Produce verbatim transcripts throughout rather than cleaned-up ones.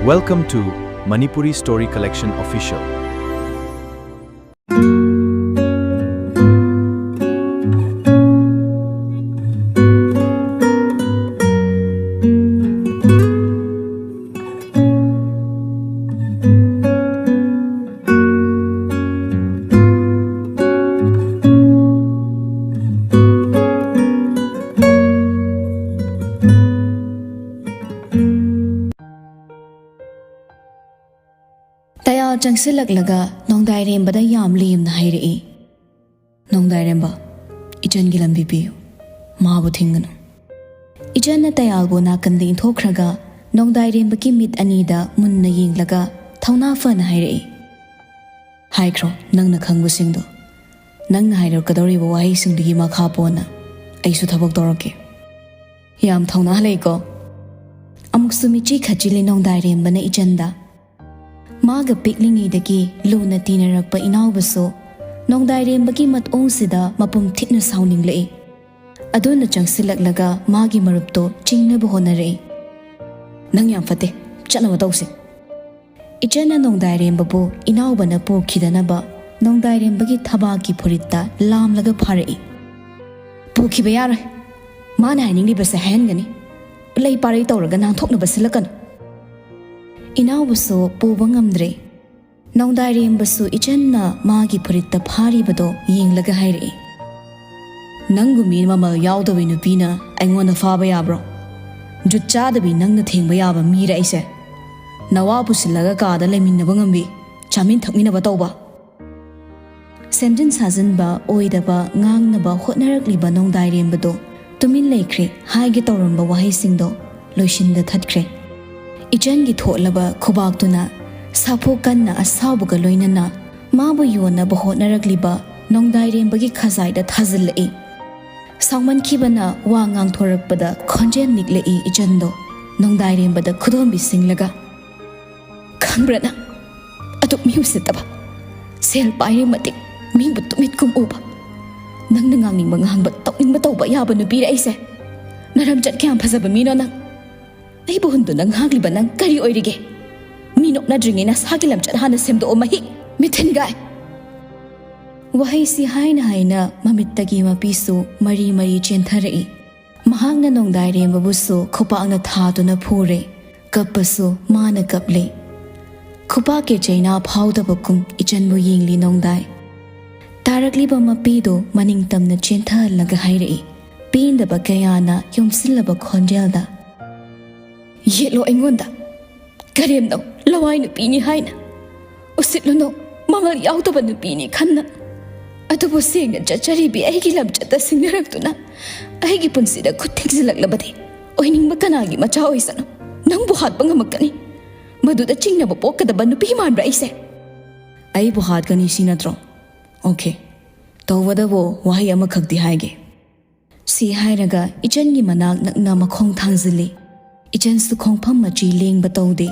Welcome to Manipuri Story Collection Official. ꯇꯌꯥꯜ ꯆꯪꯁꯤꯜꯂꯛꯂꯒ ꯅꯣꯡꯗꯥꯏꯔꯦꯝꯕꯗ ꯌꯥꯝ ꯂꯦꯝꯅ ꯍꯥꯏꯔꯛꯏ, "ꯅꯣꯡꯗꯥꯏꯔꯦꯝꯕ, ꯏꯆꯟꯒꯤ ꯂꯝꯕꯤ ꯄꯤꯌꯨ꯫ ꯃꯥꯕꯨ ꯊꯤꯡꯒꯅꯨ꯫" ꯏꯆꯟꯅ ꯇꯌꯥꯜꯕꯨ ꯅꯥꯀꯟꯗ ꯏꯟꯊꯣꯛꯈ꯭ꯔꯒ ꯅꯣꯡꯗꯥꯏꯔꯦꯝꯕꯒꯤ ꯃꯤꯠ ꯑꯅꯤꯗ ꯃꯨꯟꯅ ꯌꯦꯡꯂꯒ ꯊꯧꯅꯥ ꯐꯅ ꯍꯥꯏꯔꯛꯏ, "ꯍꯥꯏꯈ꯭ꯔꯣ ꯅꯪꯅ ꯈꯪꯕꯁꯤꯡꯗꯣ꯫ ꯅꯪꯅ ꯍꯥꯏꯔꯛꯀꯗꯧꯔꯤꯕ ꯋꯥꯍꯩꯁꯤꯡꯗꯨꯒꯤ ꯃꯈꯥ ꯄꯣꯟꯅ ꯑꯩꯁꯨ ꯊꯕꯛ ꯇꯧꯔꯛꯀꯦ꯫" "ꯌꯥꯝ ꯊꯧꯅꯥ ꯂꯩꯀꯣ꯫" ꯑꯃꯨꯛꯁꯨ ꯃꯤꯠꯆꯤ ꯈꯠꯆꯤꯜꯂꯤ ꯅꯣꯡꯗꯥꯏꯔꯦꯝꯕꯅ ꯏꯆꯟꯗ꯫ ꯃꯥꯒ ꯄꯤꯛꯂꯤꯉꯩꯗꯒꯤ ꯂꯨꯅ ꯇꯤꯟꯅꯔꯛꯄ ꯏꯅꯥꯎꯕꯁꯨ ꯅꯣꯡꯗꯥꯏꯔꯦꯝꯕꯒꯤ ꯃꯇꯧꯁꯤꯗ ꯃꯄꯨꯝ ꯊꯤꯠꯅ ꯁꯥꯎꯅꯤꯡꯂꯛꯏ꯫ ꯑꯗꯨꯅ ꯆꯪꯁꯤꯜꯂꯛꯂꯒ ꯃꯥꯒꯤ ꯃꯔꯨꯞꯇꯣ ꯆꯤꯡꯅꯕ ꯍꯣꯠꯅꯔꯛꯏ꯫ "ꯅꯪ ꯌꯥꯝ ꯐꯠꯇꯦ, ꯆꯠꯅꯕ ꯇꯧꯁꯤ꯫" ꯏꯆꯟꯅ ꯅꯣꯡꯗꯥꯏꯔꯦꯝꯕꯕꯨ ꯏꯅꯥꯎꯕꯅ ꯄꯨꯈꯤꯗꯅꯕ ꯅꯣꯡꯗꯥꯏꯔꯦꯝꯕꯒꯤ ꯊꯕꯥꯛꯀꯤ ꯐꯨꯔꯤꯠꯇ ꯂꯥꯝꯂꯒ ꯐꯥꯔꯛꯏ꯫ "ꯄꯨꯈꯤꯕ ꯌꯥꯔꯣꯏ꯫ ꯃꯥꯅ ꯍꯥꯏꯅꯤꯡꯂꯤꯕꯁꯦ ꯍꯥꯏꯍꯟꯒꯅꯤ꯫ ꯎꯂꯩ ꯄꯥꯔꯩ ꯇꯧꯔꯒ ꯅꯥꯟꯊꯣꯛꯅꯕ ꯁꯤꯜꯂꯛꯀꯅꯨ꯫" ꯏꯅꯥꯎꯕꯁꯨ ꯄꯨꯕ ꯉꯝꯗ꯭ꯔꯦ꯫ ꯅꯣꯡꯗꯥꯏꯔꯦꯝꯕꯁꯨ ꯏꯆꯟꯅ ꯃꯥꯒꯤ ꯐꯨꯔꯤꯠꯇ ꯐꯥꯔꯤꯕꯗꯣ ꯌꯦꯡꯂꯒ ꯍꯥꯏꯔꯛꯏ, "ꯅꯪꯒꯨꯝꯕꯤ ꯃꯃꯜ ꯌꯥꯎꯗꯕꯤ ꯅꯨꯄꯤꯅ ꯑꯩꯉꯣꯟꯗ ꯐꯥꯕ ꯌꯥꯕ꯭ꯔꯣ? ꯖꯨꯠ ꯆꯥꯗꯕꯤ ꯅꯪꯅ ꯊꯦꯡꯕ ꯌꯥꯕ ꯃꯤꯔ ꯑꯩꯁꯦ? ꯅꯋꯥ ꯄꯨꯁꯤꯜꯂꯒ ꯀꯥꯗ ꯂꯩꯃꯤꯟꯅꯕ ꯉꯝꯕꯤ, ꯆꯥꯃꯤꯟ ꯊꯛꯃꯤꯟꯅꯕ ꯇꯧꯕ?" ꯁꯦꯝꯖꯤꯟ ꯁꯥꯖꯤꯟꯕ ꯑꯣꯏꯗꯕ ꯉꯥꯡꯅꯕ ꯍꯣꯠꯅꯔꯛꯂꯤꯕ ꯅꯣꯡꯗꯥꯏꯔꯦꯝꯕꯗꯣ ꯇꯨꯃꯤꯟ ꯂꯩꯈ꯭ꯔꯦ꯫ ꯍꯥꯏꯒꯦ ꯇꯧꯔꯝꯕ ꯋꯥꯍꯩꯁꯤꯡꯗꯣ ꯂꯣꯏꯁꯤꯟꯗ ꯊꯠꯈ꯭ꯔꯦ꯫ ꯏꯆꯟꯒꯤ ꯊꯣꯠꯂꯕ ꯈꯨꯕꯥꯛꯇꯨꯅ ꯁꯥꯐꯨ ꯀꯟꯅ ꯑꯁꯥꯎꯕꯒ ꯂꯣꯏꯅꯅ ꯃꯥꯕꯨ ꯌꯣꯟꯅꯕ ꯍꯣꯠꯅꯔꯛꯂꯤꯕ ꯅꯣꯡꯗꯥꯏꯔꯦꯝꯕꯒꯤ ꯈꯖꯥꯏꯗ ꯊꯥꯖꯤꯜꯂꯛꯏ꯫ ꯁꯥꯎꯃꯟꯈꯤꯕꯅ ꯋꯥ ꯉꯥꯡꯊꯣꯔꯛꯄꯗ ꯈꯣꯟꯖꯦꯜ ꯅꯤꯛꯂꯛꯏ ꯏꯆꯟꯗꯣ ꯅꯣꯡꯗꯥꯏꯔꯦꯝꯕꯗ ꯈꯨꯗꯣꯝꯕꯤ ꯁꯤꯡꯂꯒ꯫ "ꯈꯪꯕ꯭ꯔꯥ ꯅꯪ? ꯑꯗꯨꯛ ꯃꯤ ꯎꯁꯤꯠꯇꯕ, ꯁꯦꯜ ꯄꯥꯏꯔꯤ ꯃꯇꯤꯛ ꯃꯤꯕꯨ ꯇꯨꯃꯤꯠ ꯀꯨꯝ ꯎꯕ, ꯅꯪꯅ ꯉꯥꯡꯅꯤꯡꯕ ꯉꯥꯡꯕ, ꯇꯧꯅꯤꯡꯕ ꯇꯧꯕ ꯌꯥꯕ ꯅꯨꯄꯤꯔ ꯑꯩꯁꯦ? ꯅꯔꯝꯆꯠ ꯀꯌꯥꯝ ꯐꯖꯕ ꯃꯤꯅꯣ ꯅꯪ? ꯑꯩꯕꯨ ꯍꯨꯟꯗꯨꯅ ꯉꯥꯡꯂꯤꯕ ꯅꯪ ꯀꯔꯤ ꯑꯣꯏꯔꯤꯒꯦ? ꯅꯣꯛꯅꯗ꯭ꯔꯤꯉꯩ ꯅꯁꯥꯒꯤ ꯂꯝꯆꯠ ꯍꯥꯟꯅ ꯁꯦꯝꯗꯣꯛꯑꯣ, ꯃꯍꯤ ꯃꯤꯊꯤꯟꯒꯥꯏ꯫ ꯋꯥꯍꯩꯁꯤ ꯍꯥꯏꯅ ꯍꯥꯏꯅ ꯃꯃꯤꯠꯇꯒꯤ ꯃꯄꯤꯁꯨ ꯃꯔꯤ ꯃꯔꯤ ꯆꯦꯟꯊꯔꯛꯏ꯫ ꯃꯍꯥꯛꯅ ꯅꯣꯡꯗꯥꯏꯔꯦꯝꯕꯕꯨꯁꯨ ꯈꯨꯄꯥꯛꯅ ꯊꯥꯗꯨꯅ ꯐꯨꯔꯦ꯫ ꯀꯞꯄꯁꯨ ꯃꯥꯅ ꯀꯞꯂꯦ꯫ ꯈꯨꯄꯥꯛꯀꯤ ꯆꯩꯅꯥ ꯐꯥꯎꯗꯕꯒꯨꯝ ꯏꯆꯟꯕꯨ ꯌꯦꯡꯂꯤ ꯅꯣꯡꯗꯥꯏ꯫ ꯇꯥꯔꯛꯂꯤꯕ ꯃꯄꯤꯗꯨ ꯃꯅꯤꯡ ꯇꯝꯅ ꯆꯦꯟꯊꯍꯜꯂꯒ ꯍꯥꯏꯔꯛꯏ, ꯄꯦꯟꯗꯕ ꯀꯌꯥꯅ ꯌꯣꯝꯁꯤꯜꯂꯕ ꯈꯣꯟꯖꯦꯜꯗ, "ꯌꯦꯠꯂꯣ ꯑꯩꯉꯣꯟꯗ꯫ ꯀꯔꯦꯝꯅꯧ, ꯂꯋꯥꯏ ꯅꯨꯄꯤꯅꯤ ꯍꯥꯏꯅ꯫ ꯎꯁꯤꯠꯂꯨꯅꯨ, ꯃꯃꯜ ꯌꯥꯎꯗꯕ ꯅꯨꯄꯤꯅꯤ ꯈꯟꯅ꯫ ꯑꯗꯨꯕꯨ ꯁꯦꯡꯅ ꯆꯠꯆꯔꯤꯕꯤ ꯑꯩꯒꯤ ꯂꯝꯆꯠꯇ ꯁꯤꯡꯅꯔꯛꯇꯨꯅ ꯑꯩꯒꯤ ꯄꯨꯟꯁꯤꯗ ꯈꯨꯠ ꯊꯦꯛꯆꯤꯜꯂꯛꯂꯕꯗꯤ ꯑꯣꯏꯅꯤꯡꯕ ꯀꯅꯥꯒꯤ ꯃꯆꯥ ꯑꯣꯏꯁꯅꯨ, ꯅꯪꯕꯨ ꯍꯥꯠꯄ ꯉꯝꯃꯛꯀꯅꯤ꯫ ꯃꯗꯨꯗ ꯆꯤꯡꯅꯕ ꯄꯣꯛꯀꯗꯕ ꯅꯨꯄꯤ ꯃꯥꯟꯕ꯭ꯔꯥ ꯑꯩꯁꯦ?" "ꯑꯩꯕꯨ ꯍꯥꯠꯀꯅꯤ ꯁꯤ ꯅꯠꯇ꯭ꯔꯣ? ꯑꯣꯀꯦ, ꯇꯧꯕꯇꯕꯨ ꯋꯥꯍꯩ ꯑꯃꯈꯛꯇꯤ ꯍꯥꯏꯒꯦ꯫" ꯁꯤ ꯍꯥꯏꯔꯒ ꯏꯆꯟꯒꯤ ꯃꯅꯥꯛ ꯅꯛꯅ ꯃꯈꯣꯡ ꯊꯥꯡꯖꯤꯜꯂꯤ꯫ ꯏꯆꯟꯁꯨ ꯈꯣꯡꯐꯝ ꯃꯆꯤ ꯂꯦꯡꯕ ꯇꯧꯗꯦ꯫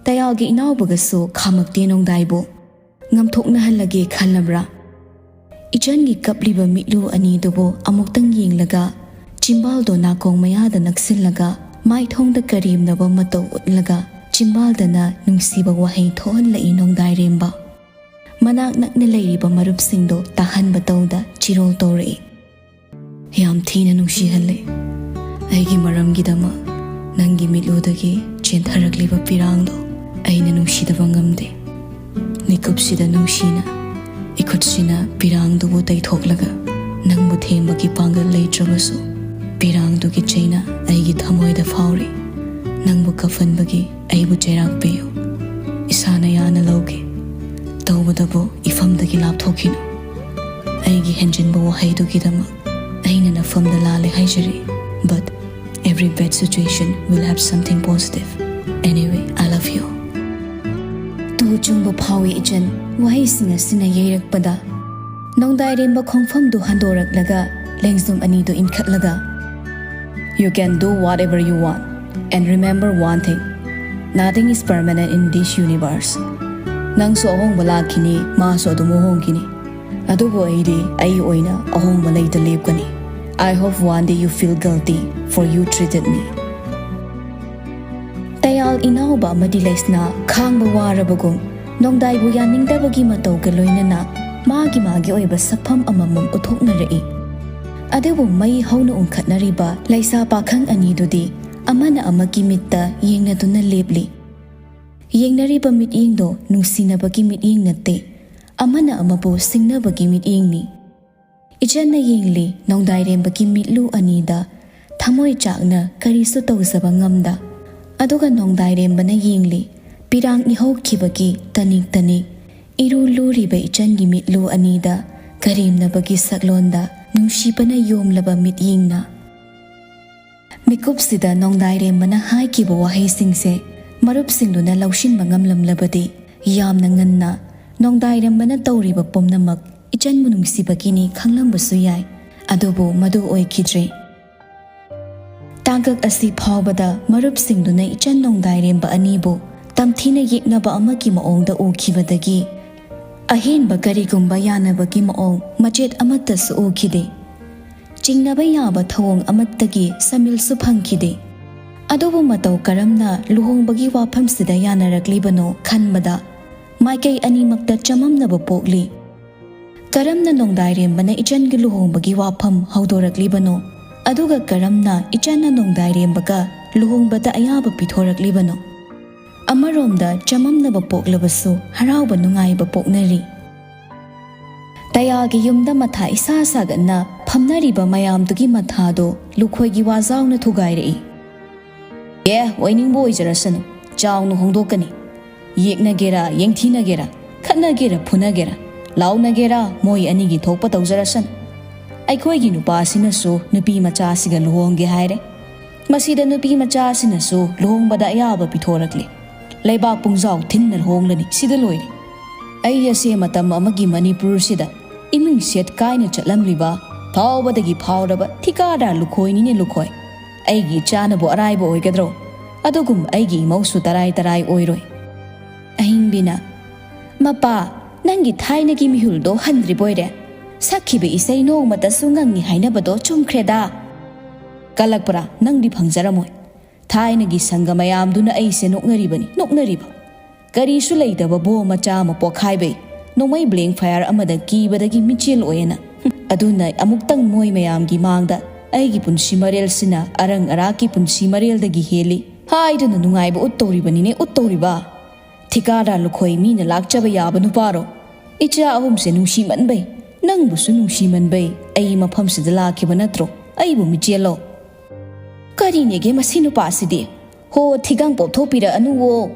ꯇꯌꯥꯜꯒꯤ ꯏꯅꯥꯎꯕꯒꯁꯨ ꯈꯥꯝꯃꯛꯇꯦ ꯅꯣꯡꯗꯥꯏꯕꯨ꯫ ꯉꯝꯊꯣꯛꯅꯍꯜꯂꯒꯦ ꯈꯜꯂꯕ꯭ꯔꯥ? ꯏꯆꯟꯒꯤ ꯀꯞꯂꯤꯕ ꯃꯤꯠꯂꯨ ꯑꯅꯤꯗꯨꯕꯨ ꯑꯃꯨꯛꯇꯪ ꯌꯦꯡꯂꯒ, ꯆꯤꯝꯕꯥꯜꯗꯣ ꯅꯥꯀꯣꯡ ꯃꯌꯥꯗ ꯅꯛꯁꯤꯜꯂꯒ, ꯃꯥꯏꯊꯣꯡꯗ ꯀꯔꯦꯝꯅꯕ ꯃꯇꯧ ꯎꯠꯂꯒ, ꯆꯤꯝꯕꯥꯜꯗꯅ ꯅꯨꯡꯁꯤꯕ ꯋꯥꯍꯩ ꯊꯣꯛꯍꯜꯂꯛꯏ ꯅꯣꯡꯗꯥꯏꯔꯦꯝꯕ꯫ ꯃꯅꯥꯛ ꯅꯛꯅ ꯂꯩꯔꯤꯕ ꯃꯔꯨꯞꯁꯤꯡꯗꯣ ꯇꯥꯍꯟꯕ ꯇꯧꯗ ꯆꯤꯔꯣꯜ ꯇꯧꯔꯛꯏ꯫ "ꯌꯥꯝ ꯊꯤꯅ ꯅꯨꯡꯁꯤꯍꯜꯂꯦ꯫ ꯑꯩꯒꯤ ꯃꯔꯝꯒꯤꯗꯃꯛ ꯅꯪꯒꯤ ꯃꯤꯠꯂꯨꯗꯒꯤ ꯆꯦꯟꯊꯔꯛꯂꯤꯕ ꯄꯤꯔꯥꯡꯗꯣ ꯑꯩꯅ ꯅꯨꯡꯁꯤꯗꯕ ꯉꯝꯗꯦ꯫ ꯃꯤꯀꯨꯞꯁꯤꯗ ꯅꯨꯡꯁꯤꯅ ꯏꯈꯨꯠꯁꯤꯅ ꯄꯤꯔꯥꯡꯗꯨꯕꯨ ꯇꯩꯊꯣꯛꯂꯒ, ꯅꯪꯕꯨ ꯊꯦꯝꯕꯒꯤ ꯄꯥꯡꯒꯜ ꯂꯩꯇ꯭ꯔꯕꯁꯨ, ꯄꯤꯔꯥꯡꯗꯨꯒꯤ ꯆꯩꯅ ꯑꯩꯒꯤ ꯊꯃꯣꯏꯗ ꯐꯥꯎꯔꯤ꯫ ꯅꯪꯕꯨ ꯀꯞꯍꯟꯕꯒꯤ ꯑꯩꯕꯨ ꯆꯩꯔꯥꯛ ꯄꯤꯌꯨ꯫ ꯏꯁꯥꯅ ꯌꯥꯅ ꯂꯧꯒꯦ꯫ ꯇꯧꯕꯇꯕꯨ ꯏꯐꯝꯗꯒꯤ ꯂꯥꯞꯊꯣꯛꯈꯤꯅꯨ꯫ ꯑꯩꯒꯤ ꯍꯦꯟꯖꯤꯟꯕ ꯋꯥꯍꯩꯗꯨꯒꯤꯗꯃꯛ ꯑꯩꯅ ꯅꯐꯝꯗ ꯂꯥꯜꯂꯦ ꯍꯥꯏꯖꯔꯤ꯫ But every bad situation will have something positive. Anyway, I love you." ꯇꯨ ꯆꯨꯡꯕ ꯐꯥꯎꯏ ꯏꯆꯟ, ꯋꯥꯍꯩꯁꯤꯡ ꯑꯁꯤꯅ ꯌꯩꯔꯛꯄꯗ꯫ ꯅꯣꯡꯗꯥꯏꯔꯦꯝꯕ ꯈꯣꯡꯐꯝꯗꯨ ꯍꯟꯗꯣꯔꯛꯂꯒ ꯂꯦꯡꯖꯨꯝ ꯑꯅꯤꯗꯨ ꯏꯟꯈꯠꯂꯒ, "You can do whatever you want. And remember one thing, nothing is permanent in this universe. ꯅꯪꯁꯨ ꯑꯍꯣꯡꯕ ꯂꯥꯛꯈꯤꯅꯤ, ꯃꯥꯁꯨ ꯑꯗꯨꯝ ꯑꯍꯣꯡꯈꯤꯅꯤ꯫ ꯑꯗꯨꯕꯨ ꯑꯩꯗꯤ ꯑꯩ ꯑꯣꯏꯅ ꯑꯍꯣꯡꯕ ꯂꯩꯇ ꯂꯦꯞꯀꯅꯤ꯫ I hope one day you feel guilty for you treated me." ꯇꯌꯥꯜ ꯏꯅꯥꯎꯕ ꯑꯃꯗꯤ ꯂꯩꯁꯅꯥ ꯈꯥꯡꯕ ꯋꯥꯔꯕꯒꯨꯝ ꯅꯣꯡꯗꯥꯏꯕꯨ ꯌꯥꯅꯤꯡꯗꯕꯒꯤ ꯃꯇꯧꯒ ꯂꯣꯏꯅꯅ ꯃꯥꯒꯤ ꯃꯥꯒꯤ ꯑꯣꯏꯕ ꯁꯛꯐꯝ ꯑꯃꯃꯝ ꯎꯠꯊꯣꯛꯅꯔꯛꯏ꯫ ꯑꯗꯨꯕꯨ ꯃꯩ ꯍꯧꯅ ꯎꯪꯈꯠꯅꯔꯤꯕ ꯂꯩꯁꯥ ꯄꯥꯈꯪ ꯑꯅꯤꯗꯨꯗꯤ ꯑꯃꯅ ꯑꯃꯒꯤ ꯃꯤꯠꯇ ꯌꯦꯡꯅꯗꯨꯅ ꯂꯦꯞꯂꯤ꯫ ꯌꯦꯡꯅꯔꯤꯕ ꯃꯤꯠꯌꯦꯡꯗꯣ ꯅꯨꯡꯁꯤꯅꯕꯒꯤ ꯃꯤꯠꯌꯦꯡ ꯅꯠꯇꯦ, ꯑꯃꯅ ꯑꯃꯕꯨ ꯁꯤꯡꯅꯕꯒꯤ ꯃꯤꯠꯌꯦꯡꯅꯤ꯫ ꯏꯆꯟꯅ ꯌꯦꯡꯂꯤ ꯅꯣꯡꯗꯥꯏꯔꯦꯝꯕꯒꯤ ꯃꯤꯠꯂꯨ ꯑꯅꯤꯗ, ꯊꯃꯣꯏ ꯆꯥꯛꯅ ꯀꯔꯤꯁꯨ ꯇꯧꯖꯕ ꯉꯝꯗ꯫ ꯑꯗꯨꯒ ꯅꯣꯡꯗꯥꯏꯔꯦꯝꯕꯅ ꯌꯦꯡꯂꯤ ꯄꯤꯔꯥꯡ ꯏꯍꯧꯈꯤꯕꯒꯤ ꯇꯅꯤꯛ ꯇꯅꯤꯛ ꯏꯔꯨ ꯂꯨꯔꯤꯕ ꯏꯆꯟꯒꯤ ꯃꯤꯠꯂꯨ ꯑꯅꯤꯗ, ꯀꯔꯦꯝꯅꯕꯒꯤ ꯁꯛꯂꯣꯟꯗ ꯅꯨꯡꯁꯤꯕꯅ ꯌꯣꯝꯂꯕ ꯃꯤꯠꯌꯦꯡꯅ꯫ ꯃꯤꯀꯨꯞꯁꯤꯗ ꯅꯣꯡꯗꯥꯏꯔꯦꯝꯕꯅ ꯍꯥꯏꯈꯤꯕ ꯋꯥꯍꯩꯁꯤꯡꯁꯦ ꯃꯔꯨꯞꯁꯤꯡꯗꯨꯅ ꯂꯧꯁꯤꯟꯕ ꯉꯝꯂꯝꯂꯕꯗꯤ, ꯌꯥꯝꯅ ꯉꯟꯅ ꯅꯣꯡꯗꯥꯏꯔꯦꯝꯕꯅ ꯇꯧꯔꯤꯕ ꯄꯨꯝꯅꯃꯛ ꯏꯆꯟꯕꯨ ꯅꯨꯡꯁꯤꯕꯒꯤꯅꯤ ꯈꯪꯂꯝꯕꯁꯨ ꯌꯥꯏ꯫ ꯑꯗꯨꯕꯨ ꯃꯗꯨ ꯑꯣꯏꯈꯤꯗ꯭ꯔꯦ꯫ ꯇꯥꯡꯀꯛ ꯑꯁꯤ ꯐꯥꯎꯕꯗ ꯃꯔꯨꯞꯁꯤꯡꯗꯨꯅ ꯏꯆꯟ ꯅꯣꯡꯗꯥꯏꯔꯦꯝꯕ ꯑꯅꯤꯕꯨ ꯇꯝꯊꯤꯅ ꯌꯦꯛꯅꯕ ꯑꯃꯒꯤ ꯃꯑꯣꯡꯗ ꯎꯈꯤꯕꯗꯒꯤ, ꯑꯍꯦꯟꯕ ꯀꯔꯤꯒꯨꯝꯕ ꯌꯥꯅꯕꯒꯤ ꯃꯑꯣꯡ ꯃꯆꯦꯠ ꯑꯃꯠꯇꯁꯨ ꯎꯈꯤꯗꯦ꯫ ꯆꯤꯡꯅꯕ ꯌꯥꯕ ꯊꯧꯑꯣꯡ ꯑꯃꯠꯇꯒꯤ ꯁꯃꯤꯜꯁꯨ ꯐꯪꯈꯤꯗꯦ꯫ ꯑꯗꯨꯕꯨ ꯃꯇꯧ ꯀꯔꯝꯅ ꯂꯨꯍꯣꯡꯕꯒꯤ ꯋꯥꯐꯝꯁꯤꯗ ꯌꯥꯅꯔꯛꯂꯤꯕꯅꯣ ꯈꯟꯕꯗ ꯃꯥꯏꯀꯩ ꯑꯅꯤꯃꯛꯇ ꯆꯃꯝꯅꯕ ꯄꯣꯛꯂꯤ꯫ ꯀꯔꯝꯅ ꯅꯣꯡꯗꯥꯏꯔꯦꯝꯕꯅ ꯏꯆꯟꯒꯤ ꯂꯨꯍꯣꯡꯕꯒꯤ ꯋꯥꯐꯝ ꯍꯧꯗꯣꯔꯛꯂꯤꯕꯅꯣ? ꯑꯗꯨꯒ ꯀꯔꯝꯅ ꯏꯆꯟꯅ ꯅꯣꯡꯗꯥꯏꯔꯦꯝꯕꯒ ꯂꯨꯍꯣꯡꯕꯗ ꯑꯌꯥꯕ ꯄꯤꯊꯣꯔꯛꯂꯤꯕꯅꯣ? ꯑꯃꯔꯣꯝꯗ ꯆꯃꯝꯅꯕ ꯄꯣꯛꯂꯕꯁꯨ ꯍꯔꯥꯎꯕ ꯅꯨꯡꯉꯥꯏꯕ ꯄꯣꯛꯅꯔꯤ꯫ ꯇꯌꯥꯒꯤ ꯌꯨꯝꯗ ꯃꯊꯥ ꯏꯁꯥ ꯁꯥꯒꯠꯅ ꯐꯝꯅꯔꯤꯕ ꯃꯌꯥꯝꯗꯨꯒꯤ ꯃꯊꯥꯗꯣ ꯂꯨꯈꯣꯏꯒꯤ ꯋꯥꯖꯥꯎꯅ ꯊꯨꯒꯥꯏꯔꯛꯏ꯫ ꯑꯦ, ꯑꯣꯏꯅꯤꯡꯕ ꯑꯣꯏꯖꯔꯁꯅꯨ, ꯆꯥꯎꯅ ꯍꯣꯡꯗꯣꯛꯀꯅꯤ꯫ ꯌꯦꯛꯅꯒꯦꯔꯥ, ꯌꯦꯡꯊꯤꯅꯒꯦꯔꯥ, ꯈꯠꯅꯒꯦꯔꯥ, ꯐꯨꯅꯒꯦꯔꯥ, ꯂꯥꯎꯅꯒꯦꯔꯥ, ꯃꯣꯏ ꯑꯅꯤꯒꯤ ꯊꯣꯛꯄ ꯇꯧꯖꯔꯁꯅꯨ꯫ ꯑꯩꯈꯣꯏꯒꯤ ꯅꯨꯄꯥꯁꯤꯅꯁꯨ ꯅꯨꯄꯤ ꯃꯆꯥꯁꯤꯒ ꯂꯨꯍꯣꯡꯒꯦ ꯍꯥꯏꯔꯦ꯫ ꯃꯁꯤꯗ ꯅꯨꯄꯤ ꯃꯆꯥꯁꯤꯅꯁꯨ ꯂꯨꯍꯣꯡꯕꯗ ꯑꯌꯥꯕ ꯄꯤꯊꯣꯔꯛꯂꯦ꯫ ꯂꯩꯕꯥꯛ ꯄꯨꯡꯖꯥꯎ ꯊꯤꯟꯅ ꯂꯨꯍꯣꯡꯂꯅꯤ, ꯁꯤꯗ ꯂꯣꯏꯔꯦ꯫ ꯑꯩ ꯑꯁꯦ ꯃꯇꯝ ꯑꯃꯒꯤ ꯃꯅꯤꯄꯨꯔꯁꯤꯗ ꯏꯃꯤꯡ ꯁꯦꯠ ꯀꯥꯏꯅ ꯆꯠꯂꯝꯂꯤꯕ, ꯐꯥꯎꯕꯗꯒꯤ ꯐꯥꯎꯔꯕ ꯊꯤꯀꯥꯗꯥꯔ ꯂꯨꯈꯣꯏꯅꯤꯅꯦ, ꯂꯨꯈꯣꯏ꯫ ꯑꯩꯒꯤ ꯏꯆꯥꯅꯕꯨ ꯑꯔꯥꯏꯕ ꯑꯣꯏꯒꯗ꯭ꯔꯣ? ꯑꯗꯨꯒꯨꯝ ꯑꯩꯒꯤ ꯏꯃꯧꯁꯨ ꯇꯔꯥꯏ ꯇꯔꯥꯏ ꯑꯣꯏꯔꯣꯏ꯫ ꯑꯍꯤꯡꯕꯤꯅ, "ꯃꯄꯥ, ꯅꯪꯒꯤ ꯊꯥꯏꯅꯒꯤ ꯃꯤꯍꯨꯜꯗꯣ ꯍꯟꯗ꯭ꯔꯤꯕꯣꯏꯔꯦ꯫ ꯁꯛꯈꯤꯕ ꯏꯁꯩ ꯅꯣꯡꯃꯇꯁꯨ ꯉꯪꯉꯤ ꯍꯥꯏꯅꯕꯗꯣ ꯆꯨꯝꯈ꯭ꯔꯦꯗ꯫ ꯀꯜꯂꯛꯄ꯭ꯔꯥ? ꯅꯪꯗꯤ ꯐꯪꯖꯔꯝꯃꯣꯏ꯫ ꯊꯥꯏꯅꯒꯤ ꯁꯪꯒ ꯃꯌꯥꯝꯗꯨꯅ ꯑꯩꯁꯦ ꯅꯣꯛꯅꯔꯤꯕꯅꯤ, ꯅꯣꯛꯅꯔꯤꯕ꯫ ꯀꯔꯤꯁꯨ ꯂꯩꯇꯕ ꯕꯣꯝ ꯃꯆꯥ ꯑꯃ ꯄꯣꯈꯥꯏꯕꯩ ꯅꯣꯡꯃꯩ blank fire ꯑꯃꯗ ꯀꯤꯕꯗꯒꯤ ꯃꯤꯆꯦꯜ ꯑꯣꯏꯌꯦꯅ꯫ ꯑꯗꯨꯅ ꯑꯃꯨꯛꯇꯪ ꯃꯣꯏ ꯃꯌꯥꯝꯒꯤ ꯃꯥꯡꯗ ꯑꯩꯒꯤ ꯄꯨꯟꯁꯤ ꯃꯔꯦꯜꯁꯤꯅ ꯑꯔꯪ ꯑꯔꯥꯛꯀꯤ ꯄꯨꯟꯁꯤ ꯃꯔꯦꯜꯗꯒꯤ ꯍꯦꯜꯂꯤ ꯍꯥꯏꯗꯨꯅ ꯅꯨꯡꯉꯥꯏꯕ ꯎꯠꯇꯧꯔꯤꯕꯅꯤꯅꯦ, ꯎꯠꯇꯧꯔꯤꯕ꯫ ꯊꯤꯀꯥꯗꯥꯔ ꯂꯨꯈꯣꯏ ꯃꯤꯅ ꯂꯥꯛꯆꯕ ꯌꯥꯕ ꯅꯨꯄꯥꯔꯣ? ꯏꯆꯥ ꯑꯍꯨꯝꯁꯦ ꯅꯨꯡꯁꯤꯃꯟꯕꯩ, ꯅꯪꯕꯨꯁꯨ ꯅꯨꯡꯁꯤꯃꯟꯕꯩ ꯑꯩ ꯃꯐꯝꯁꯤꯗ ꯂꯥꯛꯈꯤꯕ ꯅꯠꯇ꯭ꯔꯣ? ꯑꯩꯕꯨ ꯃꯤꯆꯦꯜꯂꯣ? ꯀꯔꯤꯅꯦꯒꯦ ꯃꯁꯤ ꯅꯨꯄꯥꯁꯤꯗꯤ? ꯍꯣ, ꯊꯤꯒꯥꯡ ꯄꯣꯛꯊꯣꯛꯄꯤꯔꯛꯑꯅꯨꯋꯣ꯫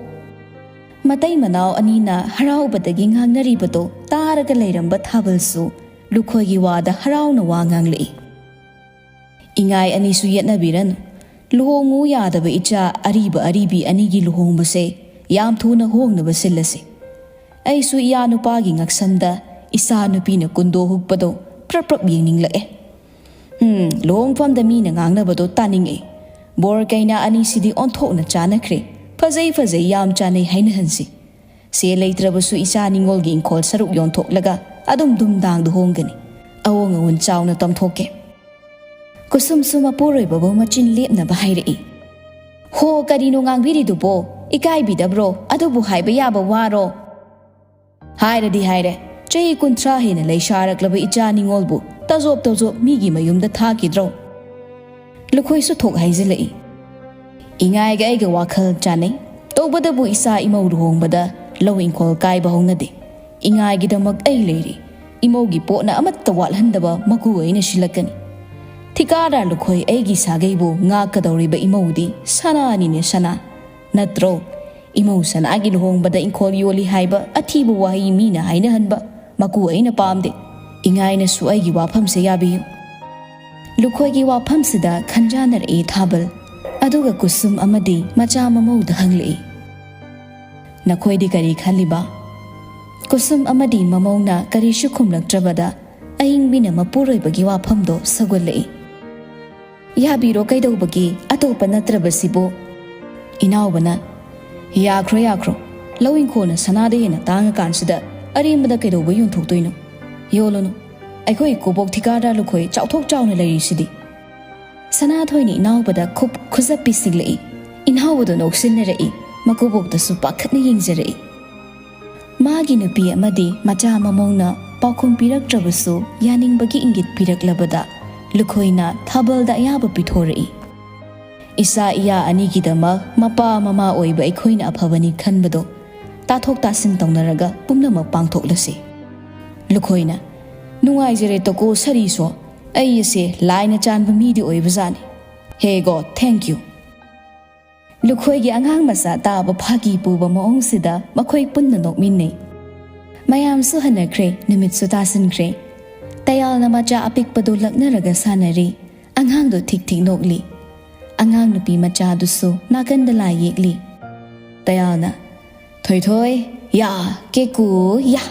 ꯃꯇꯩ ꯃꯅꯥꯎ ꯑꯅꯤꯅ ꯍꯔꯥꯎꯕꯗꯒꯤ ꯉꯥꯡꯅꯔꯤꯕꯗꯣ ꯇꯥꯔꯒ ꯂꯩꯔꯝꯕ ꯊꯥꯕꯜꯁꯨ ꯂꯨꯈꯣꯏꯒꯤ ꯋꯥꯗ ꯍꯔꯥꯎꯅ ꯋꯥ ꯉꯥꯡꯂꯛꯏ꯫ ꯏꯉꯥꯏ ꯑꯅꯤꯁꯨ ꯌꯦꯠꯅꯕꯤꯔꯅꯨ꯫ ꯂꯨꯍꯣꯡꯉꯨ ꯌꯥꯗꯕ ꯏꯆꯥ ꯑꯔꯤꯕ ꯑꯔꯤꯕꯤ ꯑꯅꯤꯒꯤ ꯂꯨꯍꯣꯡꯕꯁꯦ ꯌꯥꯝ ꯊꯨꯅ ꯍꯣꯡꯅꯕ ꯁꯤꯜꯂꯁꯤ꯫ ꯑꯩꯁꯨ ꯏꯌꯥ ꯅꯨꯄꯥꯒꯤ ꯉꯛꯁꯝꯗ ꯏꯆꯥ ꯅꯨꯄꯤꯅ ꯀꯨꯟꯗꯣ ꯍꯨꯛꯄꯗꯣ ꯄ꯭ꯔꯞ ꯄ꯭ꯔꯞ ꯌꯦꯡꯅꯤꯡꯂꯛꯑꯦ꯫ ꯎꯝ, ꯂꯨꯍꯣꯡꯐꯝꯗ ꯃꯤꯅ ꯉꯥꯡꯅꯕꯗꯣ ꯇꯥꯅꯤꯡꯉꯦ꯫ ꯕꯣꯔ ꯀꯩꯅꯥ ꯑꯅꯤꯁꯤꯗꯤ ꯑꯣꯟꯊꯣꯛꯅ ꯆꯥꯟꯅꯈ꯭ꯔꯦ꯫ ꯐꯖꯩ ꯐꯖꯩ, ꯌꯥꯝ ꯆꯥꯟꯅꯩ ꯍꯥꯏꯅꯍꯟꯁꯤ꯫ ꯁꯦꯜ ꯂꯩꯇ꯭ꯔꯕꯁꯨ ꯏꯆꯥ ꯅꯤꯉꯣꯜꯒꯤ ꯏꯪꯈꯣꯜ ꯁꯔꯨꯛ ꯌꯣꯟꯊꯣꯛꯂꯒ ꯑꯗꯨꯝ ꯗꯨꯝꯗꯥꯡꯗ ꯍꯣꯡꯒꯅꯤ꯫ ꯑꯑꯣꯡ ꯑꯑꯣꯟ ꯆꯥꯎꯅ ꯇꯝꯊꯣꯛꯀꯦ꯫ ꯀꯨꯁꯨꯝꯁꯨ ꯃꯄꯨꯔꯣꯏꯕꯕꯨ ꯃꯆꯤꯟ ꯂꯦꯞꯅꯕ ꯍꯥꯏꯔꯛꯏ꯫ ꯍꯣ, ꯀꯔꯤꯅꯣ ꯉꯥꯡꯕꯤꯔꯤꯗꯨꯕꯣ? ꯏꯀꯥꯏꯕꯤꯗꯕ꯭ꯔꯣ? ꯑꯗꯨꯕꯨ ꯍꯥꯏꯕ ꯌꯥꯕ ꯋꯥꯔꯣ? ꯍꯥꯏꯔꯗꯤ ꯍꯥꯏꯔꯦ, ꯆꯍꯤ ꯀꯨꯟꯊ꯭ꯔꯥ ꯍꯦꯟꯅ ꯂꯩꯁꯥꯔꯛꯂꯕ ꯏꯆꯥ ꯅꯤꯉꯣꯜꯕꯨ ꯇꯖꯣꯞ ꯇꯖꯣꯞ ꯃꯤꯒꯤ ꯃꯌꯨꯝꯗ ꯊꯥꯈꯤꯗ꯭ꯔꯣ? ꯂꯨꯈꯣꯏꯁꯨ ꯊꯣꯛ ꯍꯥꯏꯖꯤꯜꯂꯛꯏ꯫ ꯏꯉꯥꯏꯒ ꯑꯩꯒ ꯋꯥꯈꯜ ꯆꯥꯟꯅꯩ꯫ ꯇꯧꯕꯗꯕꯨ ꯏꯆꯥ ꯏꯃꯧ ꯂꯨꯍꯣꯡꯕꯗ ꯂꯧ ꯏꯪꯈꯣꯜ ꯀꯥꯏꯕ ꯍꯧꯅꯗꯦ꯫ ꯏꯉꯥꯏꯒꯤꯗꯃꯛ ꯑꯩ ꯂꯩꯔꯤ꯫ ꯏꯃꯧꯒꯤ ꯄꯣꯠꯅ ꯑꯃꯠꯇ ꯋꯥꯠꯍꯟꯗꯕ ꯃꯀꯨ ꯑꯩꯅ ꯁꯤꯜꯂꯛꯀꯅꯤ꯫ ꯊꯤꯀꯥꯗꯥꯔ ꯂꯨꯈꯣꯏ ꯑꯩꯒꯤ ꯁꯥꯒꯩꯕꯨ ꯉꯥꯛꯀꯗꯧꯔꯤꯕ ꯏꯃꯧꯗꯤ ꯁꯅꯥꯅꯤꯅꯦ ꯁꯅꯥ꯫ ꯅꯠꯇ꯭ꯔꯣ? ꯏꯃꯧ ꯁꯅꯥꯒꯤ ꯂꯨꯍꯣꯡꯕꯗ ꯏꯪꯈꯣꯜ ꯌꯣꯜꯂꯤ ꯍꯥꯏꯕ ꯑꯊꯤꯕ ꯋꯥꯍꯩ ꯃꯤꯅ ꯍꯥꯏꯅꯍꯟꯕ ꯃꯀꯨ ꯑꯩꯅ ꯄꯥꯝꯗꯦ꯫ ꯏꯉꯥꯏꯅꯁꯨ ꯑꯩꯒꯤ ꯋꯥꯐꯝꯁꯦ ꯌꯥꯕꯤꯌꯨ꯫ ꯂꯨꯈꯣꯏꯒꯤ ꯋꯥꯐꯝꯁꯤꯗ ꯈꯟꯖꯥꯟꯅꯔꯛꯏ ꯊꯥꯕꯜ꯫ ꯑꯗꯨꯒ ꯀꯨꯁꯨꯝ ꯑꯃꯗꯤ ꯃꯆꯥ ꯃꯃꯧꯗ ꯍꯪꯂꯛꯏ, "ꯅꯈꯣꯏꯗꯤ ꯀꯔꯤ ꯈꯜꯂꯤꯕ?" ꯀꯨꯁꯨꯝ ꯑꯃꯗꯤ ꯃꯃꯧꯅ ꯀꯔꯤꯁꯨ ꯈꯨꯝꯂꯛꯇ꯭ꯔꯕꯗ ꯑꯏꯪꯕꯤꯅ ꯃꯄꯨꯔꯣꯏꯕꯒꯤ ꯋꯥꯐꯝꯗꯣ ꯁꯧꯒꯠꯂꯛꯏ꯫ "ꯌꯥꯕꯤꯔꯣ, ꯀꯩꯗꯧꯕꯒꯤ? ꯑꯇꯣꯞꯄ ꯅꯠꯇ꯭ꯔꯕꯁꯤꯕꯨ?" ꯏꯅꯥꯎꯕꯅ, "ꯌꯥꯈ꯭ꯔꯣ, ꯌꯥꯈ꯭ꯔꯣ꯫ ꯂꯧ ꯏꯪꯈꯣꯜꯅ ꯁꯅꯥꯗ ꯍꯦꯟꯅ ꯇꯥꯡꯉꯀꯥꯟꯁꯤꯗ ꯑꯔꯦꯝꯕꯗ ꯀꯩꯗꯧꯕ ꯌꯣꯟꯊꯣꯛꯇꯣꯏꯅꯣ? ꯌꯣꯜꯂꯨꯅꯨ꯫ ꯑꯩꯈꯣꯏ ꯏꯀꯨꯕꯣꯛ ꯊꯤꯀꯥꯗꯥꯔ ꯂꯨꯈꯣꯏ ꯆꯥꯎꯊꯣꯛ ꯆꯥꯎꯅ ꯂꯩꯔꯤꯁꯤꯗꯤ꯫" ꯁꯅꯥꯊꯣꯏꯅ ꯏꯅꯥꯎꯕꯗ ꯈꯨꯞ ꯈꯨꯖꯞ ꯄꯤꯁꯤꯜꯂꯛꯏ꯫ ꯏꯟꯍꯥꯎꯕꯗꯣ ꯅꯣꯛꯁꯤꯟꯅꯔꯛꯏ, ꯃꯀꯨꯕꯣꯛꯇꯁꯨ ꯄꯥꯈꯠꯅ ꯌꯦꯡꯖꯔꯛꯏ꯫ ꯃꯥꯒꯤ ꯅꯨꯄꯤ ꯑꯃꯗꯤ ꯃꯆꯥ ꯃꯃꯧꯅ ꯄꯥꯎꯈꯨꯝ ꯄꯤꯔꯛꯇ꯭ꯔꯕꯁꯨ ꯌꯥꯅꯤꯡꯕꯒꯤ ꯏꯪꯒꯤꯠ ꯄꯤꯔꯛꯂꯕꯗ ꯂꯨꯈꯣꯏꯅ ꯊꯥꯕꯜꯗ ꯑꯌꯥꯕ ꯄꯤꯊꯣꯔꯛꯏ꯫ ꯏꯆꯥ ꯏꯌꯥ ꯑꯅꯤꯒꯤꯗꯃꯛ ꯃꯄꯥ ꯃꯃꯥ ꯑꯣꯏꯕ ꯑꯩꯈꯣꯏꯅ ꯑꯐꯕꯅꯤ ꯈꯟꯕꯗꯣ ꯇꯥꯊꯣꯛ ꯇꯥꯁꯤꯟ ꯇꯧꯅꯔꯒ ꯄꯨꯝꯅꯃꯛ ꯄꯥꯡꯊꯣꯛꯂꯁꯤ꯫ ꯂꯨꯈꯣꯏꯅ, "ꯅꯨꯡꯉꯥꯏꯖꯔꯦ ꯇꯣꯀꯣ ꯁꯔꯤꯁꯣ, ꯑꯩ ꯑꯁꯦ ꯂꯥꯏꯅ ꯆꯥꯟꯕ ꯃꯤꯗꯤ ꯑꯣꯏꯕꯖꯥꯠꯅꯤ꯫ ꯍꯦ ꯒꯣꯗ, ꯊꯦꯡꯛ ꯌꯨ꯫" ꯂꯨꯈꯣꯏꯒꯤ ꯑꯉꯥꯡ ꯃꯆꯥ ꯇꯥꯕ ꯐꯥꯒꯤ ꯄꯨꯕ ꯃꯑꯣꯡꯁꯤꯗ ꯃꯈꯣꯏ ꯄꯨꯟꯅ ꯅꯣꯛꯃꯤꯟꯅꯩ꯫ ꯃꯌꯥꯝꯁꯨ ꯍꯟꯅꯈ꯭ꯔꯦ, ꯅꯨꯃꯤꯠꯁꯨ ꯇꯥꯁꯤꯟꯈ꯭ꯔꯦ꯫ ꯇꯌꯥꯜꯅ ꯃꯆꯥ ꯑꯄꯤꯛꯄꯗꯨ ꯂꯛꯅꯔꯒ ꯁꯥꯟꯅꯔꯤ꯫ ꯑꯉꯥꯡꯗꯨ ꯊꯤꯛ ꯊꯤꯛ ꯅꯣꯛꯂꯤ꯫ ꯑꯉꯥꯡ ꯅꯨꯄꯤ ꯃꯆꯥꯗꯨꯁꯨ ꯅꯥꯀꯟꯗ ꯂꯥꯏ ꯌꯦꯛꯂꯤ꯫ ꯇꯌꯥꯜꯅ, "ꯊꯣꯏꯊꯣꯏ, ꯌꯥ, ꯀꯦꯀꯨ, ꯌꯥ꯫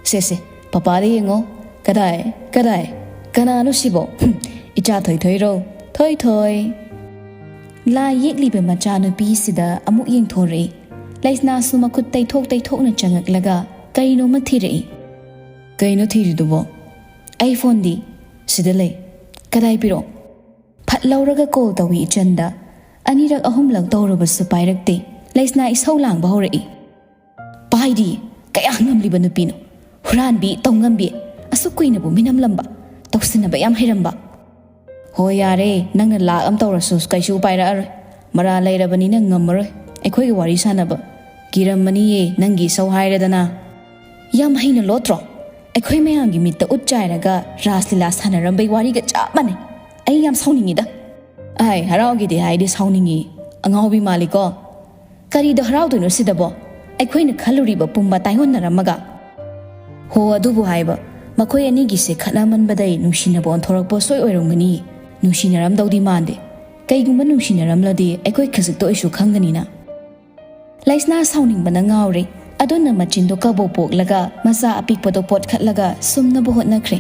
ꯁꯦ, ꯁꯦ, ꯄꯄꯥꯗ ꯌꯦꯡꯉꯣ꯫ ꯀꯗꯥꯏ, ꯀꯗꯥꯏ? ꯀꯅꯥꯅꯣ ꯁꯤꯕꯣ? ꯍꯨꯝ, ꯏꯆꯥ ꯊꯣꯏꯊꯣꯏꯔꯣ? ꯊꯣꯏꯊꯣꯏ꯫" ꯂꯥꯏ ꯌꯦꯛꯂꯤꯕ ꯃꯆꯥꯅꯨꯄꯤꯁꯤꯗ ꯑꯃꯨꯛ ꯌꯦꯡꯊꯣꯔꯛꯏ꯫ ꯂꯩꯁꯅꯥꯁꯨ ꯃꯈꯨꯠ ꯇꯩꯊꯣꯛ ꯇꯩꯊꯣꯛꯅ ꯆꯪꯉꯛꯂꯒ ꯀꯔꯤꯅꯣꯃ ꯊꯤꯔꯛꯏ꯫ "ꯀꯩꯅꯣ ꯊꯤꯔꯤꯗꯨꯕꯣ?" "ꯑꯩ ꯐꯣꯟꯗꯤ ꯁꯤꯗ ꯂꯩ꯫" "ꯀꯗꯥꯏ ꯄꯤꯔꯛꯑꯣ?" ꯐꯠ ꯂꯧꯔꯒ ꯀꯣꯜ ꯇꯧꯏ ꯏꯆꯟꯗ꯫ ꯑꯅꯤꯔꯛ ꯑꯍꯨꯝꯂꯛ ꯇꯧꯔꯕꯁꯨ ꯄꯥꯏꯔꯛꯇꯦ꯫ ꯂꯩꯁꯅꯥ ꯏꯁꯧ ꯂꯥꯡꯕ ꯍꯧꯔꯛꯏ꯫ "ꯄꯥꯏꯗꯤ, ꯀꯌꯥ ꯉꯝꯂꯤꯕ ꯅꯨꯄꯤꯅꯣ? ꯍꯨꯔꯥꯟꯕꯤ, ꯇꯧꯉꯝꯕꯤ, ꯑꯁꯨꯛ ꯀꯨꯏꯅꯕꯨ ꯃꯤꯅꯝꯂꯝꯕ, ꯇꯧꯁꯤꯟꯅꯕ ꯌꯥꯝ ꯍꯩꯔꯝꯕ꯫" "ꯍꯣꯏ ꯌꯥꯔꯦ, ꯅꯪꯅ ꯂꯥꯛ ꯑꯃ ꯇꯧꯔꯁꯨ ꯀꯩꯁꯨ ꯄꯥꯏꯔꯛꯑꯔꯣꯏ꯫ ꯃꯔꯥ ꯂꯩꯔꯕꯅꯤꯅ ꯉꯝꯃꯔꯣꯏ ꯑꯩꯈꯣꯏꯒ ꯋꯥꯔꯤ ꯁꯥꯟꯅꯕ꯫ ꯀꯤꯔꯝꯃꯅꯤꯌꯦ ꯅꯪꯒꯤ ꯏꯁꯧ ꯍꯥꯏꯔꯗꯅ꯫" "ꯌꯥꯝ ꯍꯩꯅ ꯂꯣꯠꯇ꯭ꯔꯣ? ꯑꯩꯈꯣꯏ ꯃꯌꯥꯝꯒꯤ ꯃꯤꯠꯇ ꯎꯠ ꯆꯥꯏꯔꯒ ꯔꯥꯁ ꯂꯤꯂꯥ ꯁꯥꯟꯅꯔꯝꯕꯩ ꯋꯥꯔꯤꯒ ꯆꯞ ꯃꯥꯟꯅꯩ꯫ ꯑꯩ ꯌꯥꯝ ꯁꯥꯎꯅꯤꯡꯉꯤꯗ꯫" "ꯑꯍꯥꯏ, ꯍꯔꯥꯎꯒꯦꯗꯤ ꯍꯥꯏꯗꯤ ꯁꯥꯎꯅꯤꯡꯉꯤ꯫ ꯑꯉꯥꯎꯕꯤ ꯃꯥꯜꯂꯤꯀꯣ꯫ ꯀꯔꯤꯗ ꯍꯔꯥꯎꯗꯣꯏꯅꯣ ꯁꯤꯗꯕꯣ? ꯑꯩꯈꯣꯏꯅ ꯈꯜꯂꯨꯔꯤꯕ ꯄꯨꯝꯕ ꯇꯥꯏꯑꯣꯟꯅꯔꯝꯃꯒ꯫" "ꯍꯣ, ꯑꯗꯨꯕꯨ ꯍꯥꯏꯕ, ꯃꯈꯣꯏ ꯑꯅꯤꯒꯤꯁꯦ ꯈꯠꯅꯃꯟꯕꯗꯩ ꯅꯨꯡꯁꯤꯅꯕ ꯑꯣꯟꯊꯣꯔꯛꯄ ꯁꯣꯏ ꯑꯣꯏꯔꯝꯒꯅꯤ꯫ ꯅꯨꯡꯁꯤꯅꯔꯝꯗꯧꯗꯤ ꯃꯥꯟꯗꯦ꯫ ꯀꯩꯒꯨꯝꯕ ꯅꯨꯡꯁꯤꯅꯔꯝꯂꯗꯤ ꯑꯩꯈꯣꯏ ꯈꯖꯤꯛꯇ ꯑꯣꯏꯁꯨ ꯈꯪꯒꯅꯤꯅ꯫" ꯂꯩꯁꯅꯥ ꯁꯥꯎꯅꯤꯡꯕꯅ ꯉꯥꯎꯔꯦ꯫ ꯑꯗꯨꯅ ꯃꯆꯤꯟꯗꯣ ꯀꯕꯣꯛ ꯄꯣꯛꯂꯒ ꯃꯆꯥ ꯑꯄꯤꯛꯄꯗꯣ ꯄꯣꯠꯈꯠꯂꯒ ꯁꯨꯝꯅꯕ ꯍꯣꯠꯅꯈ꯭ꯔꯦ꯫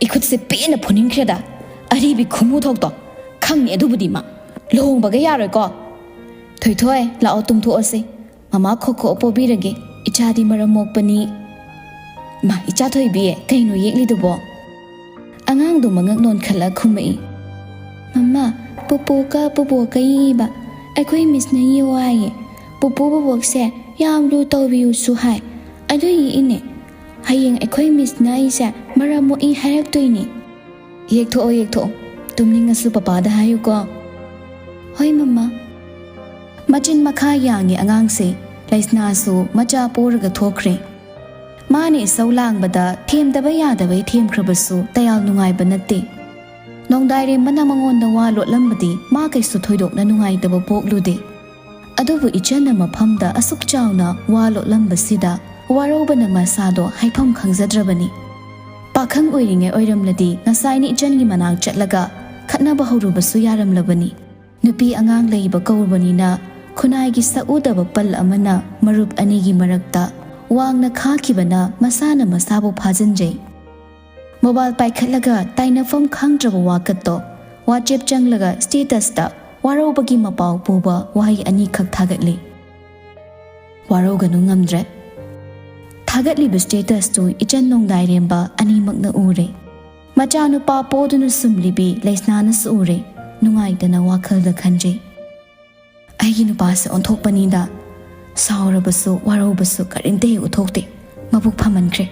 "ꯏꯈꯨꯠꯁꯦ ꯄꯦꯟꯅ ꯐꯨꯅꯤꯡꯈ꯭ꯔꯦꯗ꯫ ꯑꯔꯤꯕꯤ ꯈꯨꯃꯨ ꯊꯣꯛꯇꯣ꯫ ꯈꯪꯅꯤ ꯑꯗꯨꯕꯨꯗꯤ ꯃꯥ꯫ ꯂꯨꯍꯣꯡꯕꯒ ꯌꯥꯔꯣꯏꯀꯣ꯫ ꯊꯣꯏꯊꯣꯏ, ꯂꯥꯛꯑꯣ ꯇꯨꯝꯊꯣꯛꯑꯁꯦ꯫ ꯃꯃꯥ ꯈꯣꯛ ꯈꯣꯛ ꯄꯣꯕꯤꯔꯒꯦ꯫ ꯏꯆꯥꯗꯤ ꯃꯔꯝ ꯃꯣꯛꯄꯅꯤ꯫" "ꯃꯥ, ꯏꯆꯥ ꯊꯣꯏꯕꯤ, ꯀꯩꯅꯣ ꯌꯦꯛꯂꯤꯗꯨꯕꯣ?" ꯑꯉꯥꯡꯗꯣ ꯃꯉꯛ ꯅꯣꯟꯈꯠꯂ ꯈꯨꯝꯃꯛꯏ꯫ "ꯃꯃꯥ, ꯄꯨꯄꯨꯒ ꯄꯨꯕꯣꯛꯀ ꯌꯦꯛꯏꯕ꯫ ꯑꯩꯈꯣꯏ ꯃꯤꯁꯅ ꯌꯦꯛꯑꯣ ꯍꯥꯏꯌꯦ꯫ ꯄꯨꯄꯨ ꯕꯣꯕꯣꯛꯁꯦ ꯌꯥꯝ ꯂꯨ ꯇꯧꯕꯤꯌꯨꯁꯨ ꯍꯥꯏ꯫ ꯑꯗꯨ ꯌꯦꯛꯏꯅꯦ꯫ ꯍꯌꯦꯡ ꯑꯩꯈꯣꯏ ꯃꯤꯁꯅ ꯑꯩꯁꯦ ꯃꯔꯝ ꯃꯣꯛꯏ ꯍꯥꯏꯔꯛꯇꯣꯏꯅꯦ꯫ ꯌꯦꯛꯊꯣꯛꯑꯣ, ꯌꯦꯛꯊꯣꯛꯑꯣ꯫ ꯇꯨꯝꯅꯤꯡꯉꯁꯨ ꯄꯄꯥꯗ ꯍꯥꯏꯌꯨꯀꯣ꯫ ꯍꯣꯏ ꯃꯃꯥ꯫ ꯃꯆꯤꯟ ꯃꯈꯥ ꯌꯥꯡꯉꯤ ꯑꯉꯥꯡꯁꯦ꯫ ꯂꯩꯁꯅꯥꯁꯨ ꯃꯆꯥ ꯄꯣꯔꯒ ꯊꯣꯛꯈ꯭ꯔꯦ꯫ ꯃꯥꯅ ꯏꯁꯧ ꯂꯥꯡꯕꯗ ꯊꯦꯝꯗꯕ ꯌꯥꯗꯕꯩ ꯊꯦꯝꯈ꯭ꯔꯕꯁꯨ ꯇꯌꯥꯜ ꯅꯨꯡꯉꯥꯏꯕ ꯅꯠꯇꯦ꯫ ꯅꯣꯡꯗꯥꯏꯔꯦꯝꯕꯅ ꯃꯉꯣꯟꯗ ꯋꯥ ꯂꯣꯠꯂꯝꯕꯗꯤ ꯃꯥ ꯀꯩꯁꯨ ꯊꯣꯏꯗꯣꯛꯅ ꯅꯨꯡꯉꯥꯏꯇꯕ ꯄꯣꯛꯂꯨꯗꯦ꯫ ꯑꯗꯨꯕꯨ ꯏꯆꯟꯅ ꯃꯐꯝꯗ ꯑꯁꯨꯛ ꯆꯥꯎꯅ ꯋꯥ ꯂꯣꯠꯂꯝꯕꯁꯤꯗ ꯋꯥꯔꯧꯕꯅ ꯃꯁꯥꯗꯣ ꯍꯥꯏꯐꯝ ꯈꯪꯖꯗ꯭ꯔꯕꯅꯤ꯫ ꯄꯥꯈꯪ ꯑꯣꯏꯔꯤꯉꯩ ꯑꯣꯏꯔꯝꯂꯗꯤ ꯉꯁꯥꯏꯅ ꯏꯆꯟꯒꯤ ꯃꯅꯥꯛ ꯆꯠꯂꯒ ꯈꯠꯅꯕ ꯍꯧꯔꯨꯕꯁꯨ ꯌꯥꯔꯝꯂꯕꯅꯤ꯫ ꯅꯨꯄꯤ ꯑꯉꯥꯡ ꯂꯩꯕ ꯀꯧꯔꯕꯅꯤꯅ ꯈꯨꯟꯅꯥꯏꯒꯤ ꯁꯛꯎꯗꯕ ꯄꯜ ꯑꯃꯅ ꯃꯔꯨꯞ ꯑꯅꯤꯒꯤ ꯃꯔꯛꯇ ꯋꯥꯡꯅ ꯈꯥꯈꯤꯕꯅ ꯃꯁꯥꯅ ꯃꯁꯥꯕꯨ ꯐꯥꯖꯤꯟꯖꯩ꯫ ꯃꯣꯕꯥꯏꯜ ꯄꯥꯏꯈꯠꯂꯒ ꯇꯥꯏꯅꯐꯝ ꯈꯪꯗ꯭ꯔꯕ ꯋꯥꯀꯠꯇꯣ ꯋꯥꯆꯦꯞ ꯆꯪꯂꯒ ꯁ꯭ꯇꯦꯇꯁꯇ ꯋꯥꯔꯧꯕꯒꯤ ꯃꯄꯥꯎ ꯄꯨꯕ ꯋꯥꯍꯩ ꯑꯅꯤꯈꯛ ꯊꯥꯒꯠꯂꯤ꯫ ꯋꯥꯔꯧꯒꯅꯨ ꯉꯝꯗ꯭ꯔꯦ꯫ ꯊꯥꯒꯠꯂꯤꯕ ꯁ꯭ꯇꯦꯇꯁꯇꯨ ꯏꯆꯟ ꯅꯣꯡꯗꯥꯏꯔꯦꯝꯕ ꯑꯅꯤꯃꯛꯅ ꯎꯔꯦ꯫ ꯃꯆꯥꯅꯨꯄꯥ ꯄꯣꯗꯨꯅ ꯁꯨꯝꯂꯤꯕꯤ ꯂꯩꯁꯅꯥꯅꯁꯨ ꯎꯔꯦ꯫ ꯅꯨꯡꯉꯥꯏꯇꯅ ꯋꯥꯈꯜꯗ ꯈꯟꯖꯩ꯫ ꯑꯩꯒꯤ ꯅꯨꯄꯥꯁꯦ ꯑꯣꯟꯊꯣꯛꯄꯅꯤꯗ꯫ ꯁꯥꯎꯔꯕꯁꯨ ꯋꯥꯔꯧꯕꯁꯨ ꯀꯔꯤꯝꯇ ꯍꯦꯛ ꯎꯠꯊꯣꯛꯇꯦ꯫ ꯃꯕꯨꯛ ꯐꯃꯟꯈ꯭ꯔꯦ꯫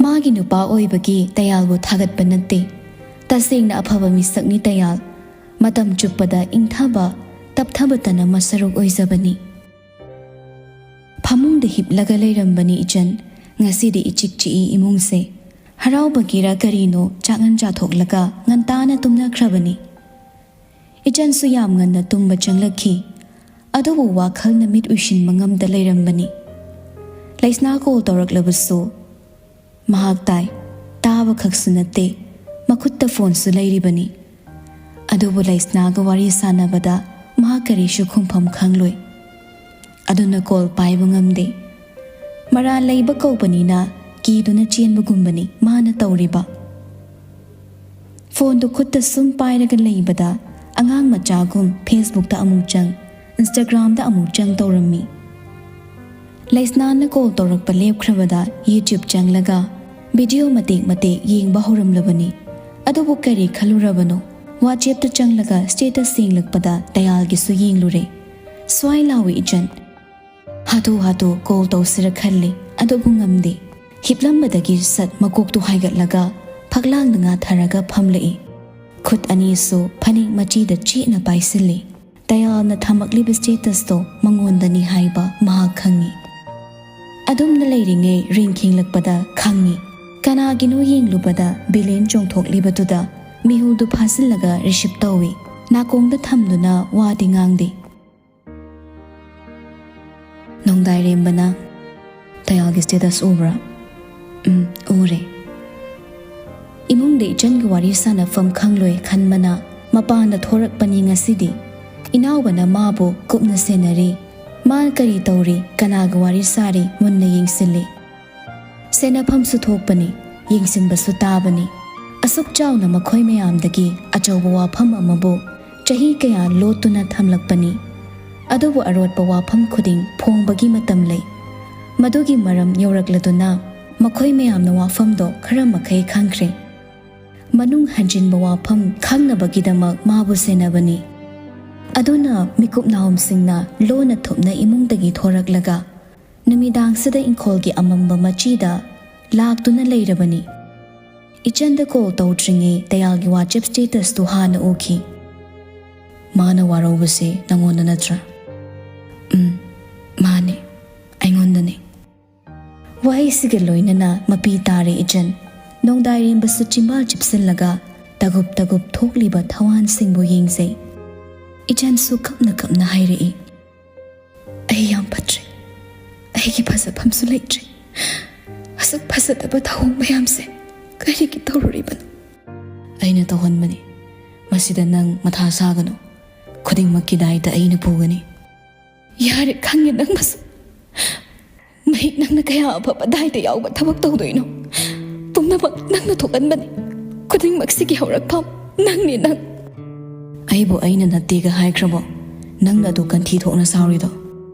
ꯃꯥꯒꯤ ꯅꯨꯄꯥ ꯑꯣꯏꯕꯒꯤ ꯇꯌꯥꯜꯕꯨ ꯊꯥꯒꯠꯄ ꯅꯠꯇꯦ꯫ ꯇꯁꯦꯡꯅ ꯑꯐꯕ ꯃꯤꯁꯛꯅꯤ ꯇꯌꯥꯜ꯫ ꯃꯇꯝ ꯆꯨꯞꯄꯗ ꯏꯪꯊꯕ, ꯇꯞꯊꯕꯇꯅ ꯃꯁꯔꯨꯛ ꯑꯣꯏꯖꯕꯅꯤ꯫ ꯐꯃꯨꯡꯗ ꯍꯤꯞꯂꯒ ꯂꯩꯔꯝꯕꯅꯤ ꯏꯆꯟ꯫ ꯉꯁꯤꯗꯤ ꯏꯆꯤꯛ ꯆꯤꯛꯏ ꯏꯃꯨꯡꯁꯦ꯫ ꯍꯔꯥꯎꯕꯒꯤꯔ ꯀꯔꯤꯅꯣ ꯆꯥꯛꯉꯟ ꯆꯥꯊꯣꯛꯂꯒ ꯉꯟꯇꯥꯅ ꯇꯨꯝꯅꯈ꯭ꯔꯕꯅꯤ꯫ ꯏꯆꯟꯁꯨ ꯌꯥꯝ ꯉꯟꯅ ꯇꯨꯝꯕ ꯆꯪꯂꯛꯈꯤ꯫ ꯑꯗꯨꯕꯨ ꯋꯥꯈꯜꯅ ꯃꯤꯠ ꯎꯏꯁꯤꯟꯕ ꯉꯝꯗ ꯂꯩꯔꯝꯕꯅꯤ꯫ ꯂꯩꯁꯅꯥ ꯀꯣꯜ ꯇꯧꯔꯛꯂꯕꯁꯨ ꯃꯍꯥꯛ ꯇꯥꯏ꯫ ꯇꯥꯕ ꯈꯛꯁꯨ ꯅꯠꯇꯦ, ꯃꯈꯨꯠꯇ ꯐꯣꯟꯁꯨ ꯂꯩꯔꯤꯕꯅꯤ꯫ ꯑꯗꯨꯕꯨ ꯂꯩꯁꯅꯥꯒ ꯋꯥꯔꯤ ꯁꯥꯟꯅꯕꯗ ꯃꯍꯥꯛ ꯀꯔꯤꯁꯨ ꯈꯨꯝꯐꯝ ꯈꯪꯂꯣꯏ꯫ ꯑꯗꯨꯅ ꯀꯣꯜ ꯄꯥꯏꯕ ꯉꯝꯗꯦ꯫ ꯃꯔꯥꯜ ꯂꯩꯕ ꯀꯧꯕꯅꯤꯅ ꯀꯤꯗꯨꯅ ꯆꯦꯟꯕꯒꯨꯝꯕꯅꯤ ꯃꯥꯅ ꯇꯧꯔꯤꯕ꯫ ꯐꯣꯟꯗꯨ ꯈꯨꯠꯇ ꯁꯨꯝ ꯄꯥꯏꯔꯒ ꯂꯩꯕꯗ ꯑꯉꯥꯡ ꯃꯆꯥꯒꯨꯝ ꯐꯦꯁꯕꯨꯛꯇ ꯑꯃꯨꯛ ꯆꯪ, ꯏꯟꯁꯇꯥꯒ꯭ꯔꯥꯝꯗ ꯑꯃꯨꯛ ꯆꯪ ꯇꯧꯔꯝꯃꯤ꯫ ꯂꯩꯁꯅꯥꯅ ꯀꯣꯜ ꯇꯧꯔꯛꯄ ꯂꯦꯞꯈ꯭ꯔꯕꯗ ꯌꯨꯇ꯭ꯌꯨꯕ ꯆꯪꯂꯒ ꯚꯤꯗꯤꯑꯣ ꯃꯇꯦꯛ ꯃꯇꯦꯛ ꯌꯦꯡꯕ ꯍꯧꯔꯝꯂꯕꯅꯤ꯫ ꯑꯗꯨꯕꯨ ꯀꯔꯤ ꯈꯜꯂꯨꯔꯕꯅꯣ? WhatsApp-ꯇ ꯆꯪꯂꯒ status ꯌꯦꯡꯂꯛꯄꯗ ꯇꯌꯥꯜꯒꯤꯁꯨ ꯌꯦꯡꯂꯨꯔꯦ꯫ ꯁ꯭ꯋꯥꯏ ꯂꯥꯎꯏ ꯏꯆꯟ꯫ ꯍꯥꯊꯨ ꯍꯥꯊꯨ call ꯇꯧꯁꯤꯔ ꯈꯜꯂꯤ, ꯑꯗꯨꯕꯨ ꯉꯝꯗꯦ꯫ ꯍꯤꯞꯂꯝꯕꯗꯒꯤ ꯁꯠ ꯃꯀꯣꯛꯇꯨ ꯍꯥꯏꯒꯠꯂꯒ ꯐꯛꯂꯥꯡꯗ ꯉꯥꯊꯔꯒ ꯐꯝꯂꯛꯏ꯫ ꯈꯨꯠ ꯑꯅꯤꯁꯨ ꯐꯅꯦꯛ ꯃꯆꯤꯗ ꯆꯦꯠꯅ ꯄꯥꯏꯁꯤꯜꯂꯤ꯫ ꯇꯌꯥꯜꯅ ꯊꯝꯃꯛꯂꯤꯕ status-ꯇꯣ ꯃꯉꯣꯟꯗꯅꯤ ꯍꯥꯏꯕ ꯃꯍꯥꯛ ꯈꯪꯏ꯫ ꯑꯗꯨꯝꯅ ꯂꯩꯔꯤꯉꯩ ring ꯈꯤꯡꯂꯛꯄꯗ ꯈꯪꯏ꯫ ꯀꯅꯥꯒꯤꯅꯣ ꯌꯦꯡꯂꯨꯕꯗ ꯕꯤꯂꯦꯟ ꯆꯣꯡꯊꯣꯛꯂꯤꯕꯗꯨꯗ ꯃꯤꯍꯨꯜꯗꯨ ꯐꯥꯖꯤꯜꯂꯒ receive ꯇꯧꯏ꯫ ꯅꯥꯀꯣꯡꯗ ꯊꯝꯗꯨꯅ ꯋꯥꯗꯤ ꯉꯥꯡꯗꯦ꯫ ꯅꯣꯡꯗꯥꯏꯔꯦꯝꯕꯅ, "ꯇꯌꯥꯜꯒꯤ status ꯎꯕ꯭ꯔꯥ?" "ꯎꯝ, ꯎꯔꯦ꯫" ꯏꯃꯨꯡꯗ ꯏꯆꯟꯒꯤ ꯋꯥꯔꯤ ꯁꯥꯟꯅꯐꯝ ꯈꯪꯂꯣꯏ ꯈꯟꯕꯅ ꯃꯄꯥꯟꯗ ꯊꯣꯔꯛꯄꯅꯤ ꯉꯁꯤꯗꯤ꯫ ꯏꯅꯥꯎꯕꯅ ꯃꯥꯕꯨ ꯀꯨꯞꯅ ꯁꯦꯟꯅꯔꯤ꯫ ꯃꯥ ꯀꯔꯤ ꯇꯧꯔꯤ, ꯀꯅꯥꯒ ꯋꯥꯔꯤ ꯁꯥꯔꯤ ꯃꯨꯟꯅ ꯌꯦꯡꯁꯤꯜꯂꯤ꯫ ꯁꯦꯟꯅꯐꯝꯁꯨ ꯊꯣꯛꯄꯅꯤ, ꯌꯦꯡꯁꯤꯟꯕꯁꯨ ꯇꯥꯕꯅꯤ꯫ ꯑꯁꯨꯛ ꯆꯥꯎꯅ ꯃꯈꯣꯏ ꯃꯌꯥꯝꯗꯒꯤ ꯑꯆꯧꯕ ꯋꯥꯐꯝ ꯑꯃꯕꯨ ꯆꯍꯤ ꯀꯌꯥ ꯂꯣꯠꯇꯨꯅ ꯊꯝꯂꯛꯄꯅꯤ꯫ ꯑꯗꯨꯕꯨ ꯑꯔꯣꯠꯄ ꯋꯥꯐꯝ ꯈꯨꯗꯤꯡ ꯐꯣꯡꯕꯒꯤ ꯃꯇꯝ ꯂꯩ꯫ ꯃꯗꯨꯒꯤ ꯃꯔꯝ ꯌꯧꯔꯛꯂꯗꯨꯅ ꯃꯈꯣꯏ ꯃꯌꯥꯝꯅ ꯋꯥꯐꯝꯗꯣ ꯈꯔ ꯃꯈꯩ ꯈꯪꯈ꯭ꯔꯦ꯫ ꯃꯅꯨꯡ ꯍꯟꯖꯤꯟꯕ ꯋꯥꯐꯝ ꯈꯪꯅꯕꯒꯤꯗꯃꯛ ꯃꯥꯕꯨ ꯁꯦꯟꯅꯕꯅꯤ꯫ ꯑꯗꯨꯅ ꯃꯤꯀꯨꯞ ꯅꯥꯍꯨꯝꯁꯤꯡꯅ ꯂꯣꯟꯅ ꯊꯨꯞꯅ ꯏꯃꯨꯡꯗꯒꯤ ꯊꯣꯔꯛꯂꯒ ꯅꯨꯃꯤꯗꯥꯡꯁꯤꯗ ꯏꯪꯈꯣꯜꯒꯤ ꯑꯃꯝꯕ ꯃꯆꯤꯗ ꯂꯥꯛꯇꯨꯅ ꯂꯩꯔꯕꯅꯤ꯫ ꯏꯆꯟꯗ call ꯇꯧꯗ꯭ꯔꯤꯉꯩ ꯇꯌꯥꯜꯒꯤ WhatsApp status-ꯇꯨ ꯍꯥꯟꯅ ꯎꯈꯤ꯫ "ꯃꯥꯅ ꯋꯥꯔꯧꯕꯁꯦ ꯅꯪꯉꯣꯟꯗ ꯅꯠꯇ꯭ꯔꯥ?" "ꯎꯝ, ꯃꯥꯅꯦ, ꯑꯩꯉꯣꯟꯗꯅꯦ꯫" ꯋꯥꯍꯩꯁꯤꯒ ꯂꯣꯏꯅꯅ ꯃꯄꯤ ꯇꯥꯔꯦ ꯏꯆꯟ꯫ ꯅꯣꯡꯗꯥꯏꯔꯦꯝꯕꯁꯨ ꯆꯤꯝꯕꯥꯜ ꯆꯤꯞꯁꯤꯜꯂꯒ ꯇꯒꯨꯞ ꯇꯒꯨꯞ ꯊꯣꯛꯂꯤꯕ ꯊꯋꯥꯟꯁꯤꯡꯕꯨ ꯌꯦꯡꯖꯩ꯫ ꯏꯆꯟꯁꯨ ꯀꯞꯅ ꯀꯞꯅ ꯍꯥꯏꯔꯛꯏ, "ꯑꯩ ꯌꯥꯝ ꯐꯠꯇ꯭ꯔꯦ꯫ ꯑꯩꯒꯤ ꯐꯖꯐꯝꯁꯨ ꯂꯩꯇ꯭ꯔꯦ꯫ ꯑꯁꯨꯛ ꯐꯖꯗꯕ ꯊꯧꯑꯣꯡ ꯃꯌꯥꯝꯁꯦ ꯀꯔꯤꯒꯤ ꯇꯧꯔꯨꯔꯤꯕꯅꯣ?" "ꯑꯩꯅ ꯇꯧꯍꯟꯕꯅꯤ꯫ ꯃꯁꯤꯗ ꯅꯪ ꯃꯊꯥ ꯁꯥꯒꯅꯨ꯫ ꯈꯨꯗꯤꯡꯃꯛꯀꯤ ꯗꯥꯏꯇ ꯑꯩꯅ ꯄꯨꯒꯅꯤ꯫" "ꯌꯥꯔꯦ, ꯈꯪꯉꯦ ꯅꯪ ꯃꯁꯛ꯫ ꯃꯍꯤꯛ ꯅꯪꯅ ꯀꯌꯥ ꯑꯐꯕ ꯗꯥꯏꯇ ꯌꯥꯎꯕ ꯊꯕꯛ ꯇꯧꯗꯣꯏꯅꯣ? ꯄꯨꯝꯅꯃꯛ ꯅꯪꯅ ꯊꯣꯛꯍꯟꯕꯅꯤ꯫ ꯈꯨꯗꯤꯡꯃꯛꯁꯤꯒꯤ ꯍꯧꯔꯛꯐꯝ ꯅꯪꯅꯤ ꯅꯪ꯫" "ꯑꯩꯕꯨ ꯑꯩꯅ ꯅꯠꯇꯦꯒ ꯍꯥꯏꯈ꯭ꯔꯕꯣ? ꯅꯪꯅ ꯑꯗꯨ ꯀꯟꯊꯤ ꯊꯣꯛꯅ ꯁꯥꯎꯔꯤꯗꯣ?"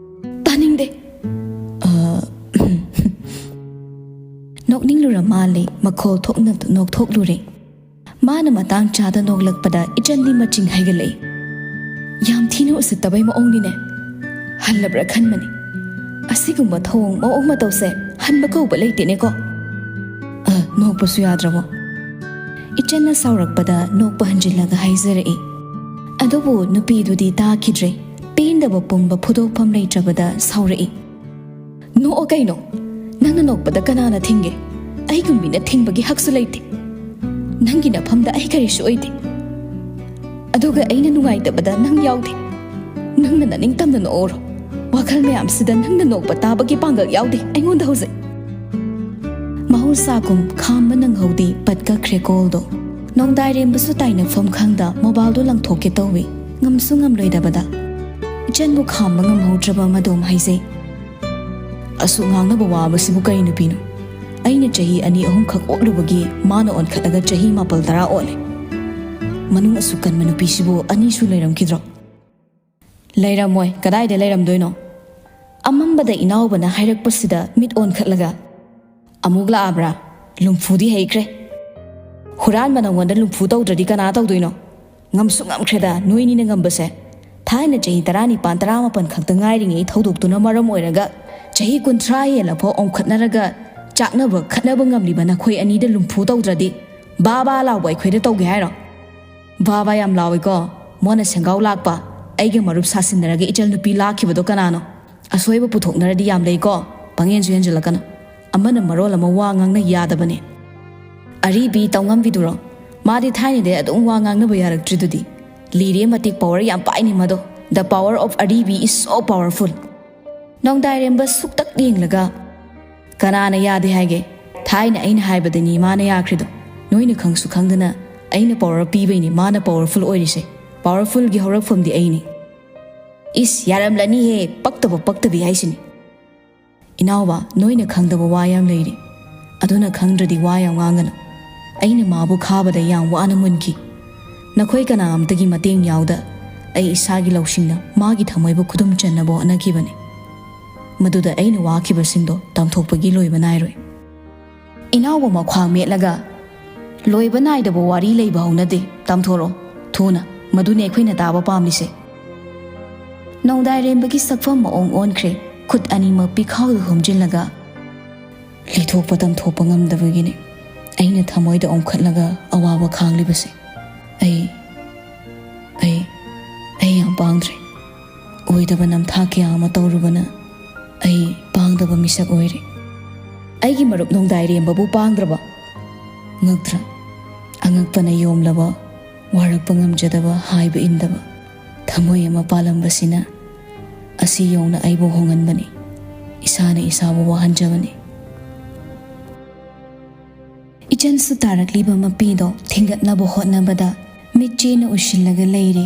"ꯇꯥꯅꯤꯡꯗꯦ꯫" ꯑ, ꯅꯣꯛꯅꯤꯡꯂꯨꯔ ꯃꯥꯜꯂꯦ, ꯃꯈꯣꯜ ꯊꯣꯛꯅ ꯅꯣꯛꯊꯣꯛꯂꯨꯔꯦ꯫ ꯃꯥꯅ ꯃꯇꯥꯡ ꯆꯥꯗ ꯅꯣꯛꯂꯛꯄꯗ ꯏꯆꯟꯗꯤ ꯃꯆꯤꯡ ꯍꯩꯒꯠꯂꯛꯏ꯫ "ꯌꯥꯝ ꯊꯤꯅ ꯎꯁꯤꯠꯇꯕꯩ ꯃꯑꯣꯡꯅꯤꯅꯦ꯫ ꯍꯜꯂꯕ꯭ꯔꯥ ꯈꯟꯕꯅꯤ꯫ ꯑꯁꯤꯒꯨꯝꯕ ꯊꯧꯑꯣꯡ ꯃꯑꯣꯡ ꯃꯇꯧꯁꯦ ꯍꯟꯕ ꯀꯧꯕ ꯂꯩꯇꯦꯅꯦꯀꯣ꯫ ꯑ, ꯅꯣꯛꯄꯁꯨ ꯌꯥꯗ꯭ꯔꯕꯣ?" ꯏꯆꯟꯅ ꯁꯥꯎꯔꯛꯄꯗ ꯅꯣꯛꯄ ꯍꯟꯖꯤꯜꯂꯒ ꯍꯥꯏꯖꯔꯛꯏ꯫ ꯑꯗꯨꯕꯨ ꯅꯨꯄꯤꯗꯨꯗꯤ ꯇꯥꯈꯤꯗ꯭ꯔꯦ꯫ ꯄꯦꯟꯗꯕ ꯄꯨꯝꯕ ꯐꯨꯗꯣꯛꯐꯝ ꯂꯩꯇ꯭ꯔꯕꯗ ꯁꯥꯎꯔꯛꯏ꯫ "ꯅꯣꯛꯑꯣ ꯀꯩꯅꯣ? ꯅꯪꯅ ꯅꯣꯛꯄꯗ ꯀꯅꯥꯅ ꯊꯤꯡꯒꯦ? ꯑꯩꯒꯨꯝꯕꯤꯅ ꯊꯤꯡꯕꯒꯤ ꯍꯛꯁꯨ ꯂꯩꯇꯦ꯫ ꯅꯪꯒꯤ ꯅꯐꯝꯗ ꯑꯩ ꯀꯔꯤꯁꯨ ꯑꯣꯏꯗꯦ꯫ ꯑꯗꯨꯒ ꯑꯩꯅ ꯅꯨꯡꯉꯥꯏꯇꯕꯗ ꯅꯪ ꯌꯥꯎꯗꯦ꯫ ꯅꯪꯅ ꯅꯅꯤꯡꯇꯝꯅ ꯅꯣꯛꯎꯔꯣ꯫ ꯋꯥꯈꯜ ꯃꯌꯥꯝꯁꯤꯗ ꯅꯪꯅ ꯅꯣꯛꯄ ꯇꯥꯕꯒꯤ ꯄꯥꯡꯒꯜ ꯌꯥꯎꯗꯦ ꯑꯩꯉꯣꯟꯗ ꯍꯧꯖꯤꯛ꯫" ꯃꯍꯧꯁꯥꯒꯨꯝ ꯈꯥꯝꯕ ꯅꯪꯍꯧꯗꯦ, ꯄꯠ ꯀꯛꯈ꯭ꯔꯦ ꯀꯣꯜꯗꯣ꯫ ꯅꯣꯡꯗꯥꯏꯔꯦꯝꯕꯁꯨ ꯇꯥꯏꯅꯐꯝ ꯈꯪꯗ ꯃꯣꯕꯥꯏꯜꯗꯣ ꯂꯪꯊꯣꯛꯀꯦ ꯇꯧꯏ, ꯉꯝꯁꯨ ꯉꯝꯂꯣꯏꯗꯕꯗ꯫ ꯏꯆꯟꯕꯨ ꯈꯥꯝꯕ ꯉꯝꯍꯧꯗ꯭ꯔꯕ ꯃꯗꯣꯝ ꯍꯥꯏꯖꯩ꯫ "ꯑꯁꯨꯛ ꯉꯥꯡꯅꯕ ꯋꯥꯕꯁꯤꯕꯨ ꯀꯔꯤ ꯅꯨꯄꯤꯅꯣ? ꯑꯩꯅ ꯆꯍꯤ ꯑꯅꯤ ꯑꯍꯨꯝꯈꯛ ꯑꯣꯠꯂꯨꯕꯒꯤ ꯃꯥꯅ ꯑꯣꯟꯈꯠꯂꯒ ꯆꯍꯤ ꯃꯥꯄꯜ ꯇꯔꯥ ꯑꯣꯠꯂꯦ꯫ ꯃꯅꯨꯡ ꯑꯁꯨꯛ ꯀꯟꯕ ꯅꯨꯄꯤꯁꯤꯕꯨ ꯑꯅꯤꯁꯨ ꯂꯩꯔꯝꯈꯤꯗ꯭ꯔꯣ?" "ꯂꯩꯔꯝꯃꯣꯏ, ꯀꯗꯥꯏꯗ ꯂꯩꯔꯝꯗꯣꯏꯅꯣ?" ꯑꯃꯝꯕꯗ ꯏꯅꯥꯎꯕꯅ ꯍꯥꯏꯔꯛꯄꯁꯤꯗ ꯃꯤꯠ ꯑꯣꯟꯈꯠꯂꯒ, "ꯑꯃꯨꯛ ꯂꯥꯛꯑꯕ꯭ꯔꯥ? ꯂꯨꯝꯐꯨꯗꯤ ꯍꯩꯈ꯭ꯔꯦ꯫ ꯍꯨꯔꯥꯟꯕ ꯅꯪꯉꯣꯟꯗ ꯂꯨꯝꯐꯨ ꯇꯧꯗ꯭ꯔꯗꯤ ꯀꯅꯥ ꯇꯧꯗꯣꯏꯅꯣ? ꯉꯝꯁꯨ ꯉꯝꯈ꯭ꯔꯦꯗ ꯅꯣꯏꯅꯤꯅ ꯉꯝꯕꯁꯦ꯫ ꯊꯥꯏꯅ ꯆꯍꯤ ꯇꯔꯥꯅꯤꯄꯥꯟ, ꯇꯔꯥꯃꯥꯄꯟ ꯈꯛꯇ ꯉꯥꯏꯔꯤꯉꯩ ꯊꯧꯗꯣꯛꯇꯨꯅ ꯃꯔꯝ ꯑꯣꯏꯔꯒ ꯆꯍꯤ ꯀꯨꯟꯊ꯭ꯔꯥ ꯍꯦꯜꯂꯐꯥꯎ ꯑꯣꯟꯈꯠꯅꯔꯒ ꯆꯥꯛꯅꯕ ꯈꯠꯅꯕ ꯉꯝꯂꯤꯕ ꯅꯈꯣꯏ ꯑꯅꯤꯗ ꯂꯨꯝꯐꯨ ꯇꯧꯗ꯭ꯔꯗꯤ ꯕꯥ ꯕꯥ ꯂꯥꯎꯕ ꯑꯩꯈꯣꯏꯗ ꯇꯧꯒꯦ ꯍꯥꯏꯔꯣ?" "ꯕꯥ ꯕꯥ ꯌꯥꯝ ꯂꯥꯎꯏꯀꯣ꯫ ꯃꯣꯟꯅ ꯁꯦꯡꯒꯥꯎ ꯂꯥꯛꯄ, ꯑꯩꯒ ꯃꯔꯨꯞ ꯁꯥꯁꯤꯟꯅꯔꯒ ꯏꯆꯜ ꯅꯨꯄꯤ ꯂꯥꯛꯈꯤꯕꯗꯣ ꯀꯅꯥꯅꯣ? ꯑꯁꯣꯏꯕ ꯄꯨꯊꯣꯛꯅꯔꯗꯤ ꯌꯥꯝ ꯂꯩꯀꯣ꯫ ꯄꯪꯍꯦꯟꯁꯨ ꯍꯦꯟꯖꯤꯜꯂꯛꯀꯅꯨ꯫ ꯑꯃꯅ ꯃꯔꯣꯜ ꯑꯃ ꯋꯥ ꯉꯥꯡꯅ ꯌꯥꯗꯕꯅꯦ꯫ ꯑꯔꯤꯕꯤ ꯇꯧꯉꯝꯕꯤꯗꯨꯔꯣ? ꯃꯥꯗꯤ ꯊꯥꯏꯅꯗꯩ ꯑꯗꯨꯝ ꯋꯥ ꯉꯥꯡꯅꯕ ꯌꯥꯔꯛꯇ꯭ꯔꯤꯗꯨꯗꯤ꯫ ꯂꯤꯔꯦ ꯃꯇꯤꯛ, ꯄꯋꯔ ꯌꯥꯝ ꯄꯥꯏꯅꯦ ꯃꯥꯗꯣ꯫ The power of ꯑꯔꯤꯕꯤ is so powerful." ꯅꯣꯡꯗꯥꯏꯔꯦꯝꯕ ꯁꯨꯛꯇꯛ ꯌꯦꯡꯂꯒ, "ꯀꯅꯥꯅ ꯌꯥꯗꯦ ꯍꯥꯏꯒꯦ? ꯊꯥꯏꯅ ꯑꯩꯅ ꯍꯥꯏꯕꯗꯅꯤ ꯃꯥꯅ ꯌꯥꯈ꯭ꯔꯤꯗꯣ꯫ ꯅꯣꯏꯅ ꯈꯪꯁꯨ ꯈꯪꯗꯅ ꯑꯩꯅ ꯄꯋꯔ ꯄꯤꯕꯩꯅꯤ ꯃꯥꯅ ꯄꯋꯔꯐꯨꯜ ꯑꯣꯏꯔꯤꯁꯦ꯫ ꯄꯋꯔꯐꯨꯜꯒꯤ ꯍꯧꯔꯛꯐꯝꯗꯤ ꯑꯩꯅꯤ꯫" "ꯏꯁ, ꯌꯥꯔꯝꯂꯅꯤꯍꯦ, ꯄꯛꯇꯕ ꯄꯛꯇꯕꯤ ꯍꯥꯏꯁꯤꯅꯤ꯫" "ꯏꯅꯥꯎꯕ, ꯅꯣꯏꯅ ꯈꯪꯗꯕ ꯋꯥ ꯌꯥꯝ ꯂꯩꯔꯤ꯫ ꯑꯗꯨꯅ ꯈꯪꯗ꯭ꯔꯗꯤ ꯋꯥ ꯌꯥꯝ ꯉꯥꯡꯒꯅꯨ꯫ ꯑꯩꯅ ꯃꯥꯕꯨ ꯈꯥꯕꯗ ꯌꯥꯝ ꯋꯥꯅ ꯃꯨꯟꯈꯤ꯫ ꯅꯈꯣꯏ ꯀꯅꯥ ꯑꯃꯇꯒꯤ ꯃꯇꯦꯡ ꯌꯥꯎꯗ ꯑꯩ ꯏꯁꯥꯒꯤ ꯂꯧꯁꯤꯡꯅ ꯃꯥꯒꯤ ꯊꯃꯣꯏꯕꯨ ꯈꯨꯗꯨꯝ ꯆꯟꯅꯕ ꯍꯣꯠꯅꯈꯤꯕꯅꯤ꯫ ꯃꯗꯨꯗ ꯑꯩꯅ ꯋꯥꯈꯤꯕꯁꯤꯡꯗꯣ ꯇꯝꯊꯣꯛꯄꯒꯤ ꯂꯣꯏꯕ ꯅꯥꯏꯔꯣꯏ꯫" ꯏꯅꯥꯎꯕ ꯃꯈ꯭ꯋꯥꯡ ꯃꯦꯠꯂꯒ, ꯂꯣꯏꯕ ꯅꯥꯏꯗꯕ ꯋꯥꯔꯤ ꯂꯩꯕ ꯍꯧꯅꯗꯦ꯫ ꯇꯝꯊꯣꯔꯛꯑꯣ ꯊꯨꯅ, ꯃꯗꯨꯅꯦ ꯑꯩꯈꯣꯏꯅ ꯇꯥꯕ ꯄꯥꯝꯂꯤꯁꯦ꯫ ꯅꯣꯡꯗꯥꯏꯔꯦꯝꯕꯒꯤ ꯁꯛꯐꯝ ꯃꯑꯣꯡ ꯑꯣꯟꯈ꯭ꯔꯦ꯫ ꯈꯨꯠ ꯑꯅꯤꯃꯛ ꯄꯤꯈꯥꯎꯗ ꯍꯨꯝꯖꯤꯜꯂꯒ, "ꯂꯤꯊꯣꯛꯄ ꯇꯝꯊꯣꯛꯄ ꯉꯝꯗꯕꯒꯤꯅꯦ ꯑꯩꯅ ꯊꯃꯣꯏꯗ ꯑꯣꯝꯈꯠꯂꯒ ꯑꯋꯥꯕ ꯈꯥꯡꯂꯤꯕꯁꯦ꯫ ꯑꯩ ꯑꯩ ꯑꯩ ꯌꯥꯝ ꯄꯥꯡꯗ꯭ꯔꯦ꯫ ꯑꯣꯏꯗꯕ ꯅꯝꯊꯥꯛ ꯀꯌꯥ ꯑꯃ ꯇꯧꯔꯨꯕꯅ ꯑꯩ ꯄꯥꯡꯗꯕ ꯃꯤꯁꯛ ꯑꯣꯏꯔꯦ꯫" "ꯑꯩꯒꯤ ꯃꯔꯨꯞ ꯅꯣꯡꯗꯥꯏꯔꯦꯝꯕꯕꯨ ꯄꯥꯡꯗ꯭ꯔꯕ?" "ꯉꯛꯇ꯭ꯔꯥ? ꯑꯉꯛꯄꯅ ꯌꯣꯝꯂꯕ, ꯋꯥꯔꯛꯄ ꯉꯝꯖꯗꯕ, ꯍꯥꯏꯕ ꯏꯟꯗꯕ ꯊꯃꯣꯏ ꯑꯃ ꯄꯥꯜꯂꯝꯕꯁꯤꯅ ꯑꯁꯤ ꯌꯧꯅ ꯑꯩꯕꯨ ꯍꯣꯡꯍꯟꯕꯅꯤ꯫ ꯏꯁꯥꯅ ꯏꯁꯥꯕꯨ ꯋꯥꯍꯟꯖꯕꯅꯤ꯫" ꯏꯆꯟꯁꯨ ꯇꯥꯔꯛꯂꯤꯕ ꯃꯄꯤꯗꯣ ꯊꯤꯡꯒꯠꯅꯕ ꯍꯣꯠꯅꯕꯗ ꯃꯤꯠꯆꯦꯅ ꯎꯏꯁꯤꯜꯂꯒ ꯂꯩꯔꯦ꯫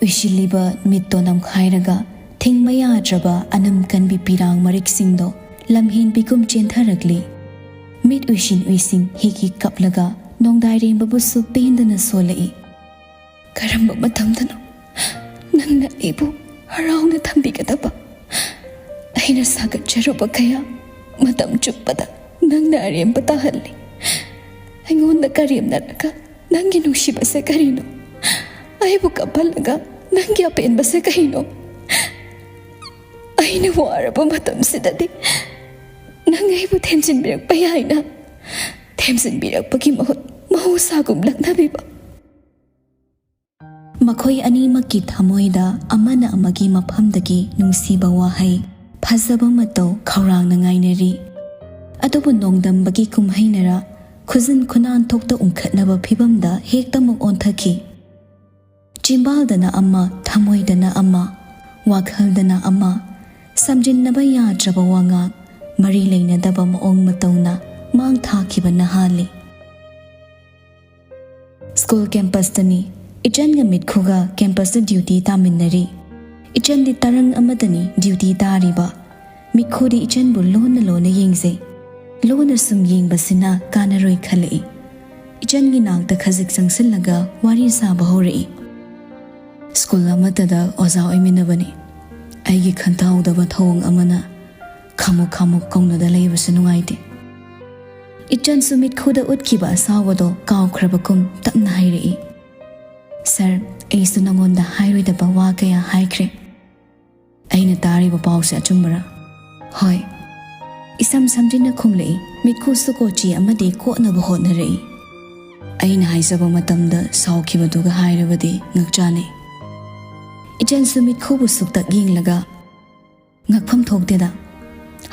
ꯎꯏꯁꯤꯜꯂꯤꯕ ꯃꯤꯠꯇꯣ ꯅꯝꯈꯥꯏꯔꯒ ꯊꯤꯡꯕ ꯌꯥꯗ꯭ꯔꯕ ꯑꯅꯝ ꯀꯟꯕꯤ ꯄꯤꯔꯥꯡ ꯃꯔꯤꯛꯁꯤꯡꯗꯣ ꯂꯝꯍꯦꯟꯕꯤꯒꯨꯝ ꯆꯦꯟꯊꯔꯛꯂꯤ꯫ ꯃꯤꯠ ꯎꯏꯁꯤꯟ ꯎꯏꯁꯤꯟ ꯍꯤꯛ ꯍꯤꯛ ꯀꯞꯂꯒ ꯅꯣꯡꯗꯥꯏꯔꯦꯝꯕꯕꯨꯁꯨ ꯄꯦꯟꯗꯅ ꯁꯣꯜꯂꯛꯏ꯫ "ꯀꯔꯝꯕ ꯃꯇꯝꯗꯅꯣ ꯅꯪꯅ ꯑꯩꯕꯨ ꯍꯔꯥꯎꯅ ꯊꯝꯕꯤꯒꯗꯕ? ꯑꯩꯅ ꯁꯥꯒꯠꯆꯔꯨꯕ ꯀꯌꯥ ꯃꯇꯝ ꯆꯨꯞꯄꯗ ꯅꯪꯅ ꯑꯔꯦꯝꯕ ꯇꯥꯍꯜꯂꯤ꯫ ꯑꯩꯉꯣꯟꯗ ꯀꯔꯦꯝꯅꯔꯒ ꯅꯪꯒꯤ ꯅꯨꯡꯁꯤꯕꯁꯦ ꯀꯔꯤꯅꯣ? ꯑꯩꯕꯨ ꯀꯞꯍꯜꯂꯒ ꯅꯪꯒꯤ ꯑꯄꯦꯟꯕꯁꯦ ꯀꯔꯤꯅꯣ? ꯑꯩꯅ ꯋꯥꯔꯕ ꯃꯇꯝꯁꯤꯗꯗꯤ ꯅꯪ ꯑꯩꯕꯨ ꯊꯦꯝꯖꯤꯟꯕꯤꯔꯛꯄ ꯌꯥꯏꯅ, ꯊꯦꯝꯖꯤꯟꯕꯤꯔꯛꯄꯒꯤ ꯃꯍꯨꯠ ꯃꯍꯧꯁꯥꯒꯨꯝ ꯂꯛꯅꯕꯤꯕ꯫" ꯃꯈꯣꯏ ꯑꯅꯤꯃꯛꯀꯤ ꯊꯃꯣꯏꯗ ꯑꯃꯅ ꯑꯃꯒꯤ ꯃꯐꯝꯗꯒꯤ ꯅꯨꯡꯁꯤꯕ ꯋꯥꯍꯩ, ꯐꯖꯕ ꯃꯇꯧ ꯈꯧꯔꯥꯡꯅ ꯉꯥꯏꯅꯔꯤ꯫ ꯑꯗꯨꯕꯨ ꯅꯣꯡꯗꯝꯕꯒꯤ ꯀꯨꯝꯍꯩꯅꯔ ꯈꯨꯖꯤꯟ ꯈꯨꯅꯥꯟ ꯊꯣꯛꯇ ꯎꯪꯈꯠꯅꯕ ꯐꯤꯚꯝꯗ ꯍꯦꯛꯇꯃꯛ ꯑꯣꯟꯊꯈꯤ꯫ ꯆꯤꯝꯕꯥꯜꯗꯅ ꯑꯃ, ꯊꯃꯣꯏꯗꯅ ꯑꯃ, ꯋꯥꯈꯜꯗꯅ ꯑꯃ, ꯁꯝꯖꯤꯟꯅꯕ ꯌꯥꯗ꯭ꯔꯕ ꯋꯥꯉꯥꯡ, ꯃꯔꯤ ꯂꯩꯅꯗꯕ ꯃꯑꯣꯡ ꯃꯇꯧꯅ ꯃꯥꯡ ꯊꯥꯈꯤꯕ ꯅꯍꯥꯜꯂꯤ꯫ ꯁ꯭ꯀꯨꯜ ꯀꯦꯝꯄꯁꯇꯅꯤ꯫ ꯏꯆꯟꯒ ꯃꯤꯠꯈꯨꯒ ꯀꯦꯝꯄꯁꯇ ꯗ꯭ꯌꯨꯇꯤ ꯇꯥꯃꯤꯟꯅꯔꯤ꯫ ꯏꯆꯟꯗꯤ ꯇꯔꯪ ꯑꯃꯗꯅꯤ ꯗ꯭ꯌꯨꯇꯤ ꯇꯥꯔꯤꯕ꯫ ꯃꯤꯠꯈꯨꯗꯤ ꯏꯆꯟꯕꯨ ꯂꯣꯟꯅ ꯂꯣꯟꯅ ꯌꯦꯡꯖꯩ꯫ ꯂꯣꯟꯅ ꯁꯨꯝ ꯌꯦꯡꯕꯁꯤꯅ ꯀꯥꯟꯅꯔꯣꯏ ꯈꯜꯂꯛꯏ꯫ ꯏꯆꯟꯒꯤ ꯅꯥꯛꯇ ꯈꯖꯤꯛ ꯆꯪꯁꯤꯜꯂꯒ ꯋꯥꯔꯤ ꯁꯥꯕ ꯍꯧꯔꯛꯏ꯫ "ꯁ꯭ꯀꯨꯜ ꯑꯃꯠꯇꯗ ꯑꯣꯖꯥ ꯑꯣꯏꯃꯤꯟꯅꯕꯅꯤ꯫ ꯑꯩꯒꯤ ꯈꯟꯊꯍꯧꯗꯕ ꯊꯧꯑꯣꯡ ꯑꯃꯅ ꯈꯥꯃꯨꯛ ꯈꯥꯃꯨꯛ ꯀꯧꯅꯗ ꯂꯩꯕꯁꯨ ꯅꯨꯡꯉꯥꯏꯇꯦ꯫ ꯏꯆꯟꯁꯨ ꯃꯤꯠꯈꯨꯗ ꯎꯠꯈꯤꯕ ꯑꯁꯥꯎꯕꯗꯣ ꯀꯥꯎꯈ꯭ꯔꯕꯒꯨꯝ ꯇꯞꯅ ꯍꯥꯏꯔꯛꯏ, "ꯁꯥꯔ, ꯑꯩꯁꯨ ꯅꯉꯣꯟꯗ ꯍꯥꯏꯔꯣꯏꯗꯕ ꯋꯥ ꯀꯌꯥ ꯍꯥꯏꯈ꯭ꯔꯦ꯫" "ꯑꯩꯅ ꯇꯥꯔꯤꯕ ꯄꯥꯎꯁꯦ ꯑꯆꯨꯝꯕꯔꯥ?" "ꯍꯣꯏ꯫" ꯏꯁꯝ ꯁꯝꯖꯤꯟꯅ ꯈꯨꯝꯂꯛꯏ꯫ ꯃꯤꯠꯈꯨꯁꯨ ꯀꯣꯆꯤ ꯑꯃꯗꯤ ꯀꯣꯠꯅꯕ ꯍꯣꯠꯅꯔꯛꯏ꯫ "ꯑꯩꯅ ꯍꯥꯏꯖꯕ ꯃꯇꯝꯗ ꯁꯥꯎꯈꯤꯕꯗꯨꯒ ꯍꯥꯏꯔꯕꯗꯤ ꯉꯛꯆꯥꯅꯩ꯫" ꯏꯆꯟꯁꯨ ꯃꯤꯠꯈꯨꯕꯨ ꯁꯨꯛꯇꯛ ꯌꯦꯡꯂꯒ, "ꯉꯛꯐꯝ ꯊꯣꯛꯇꯦꯗ꯫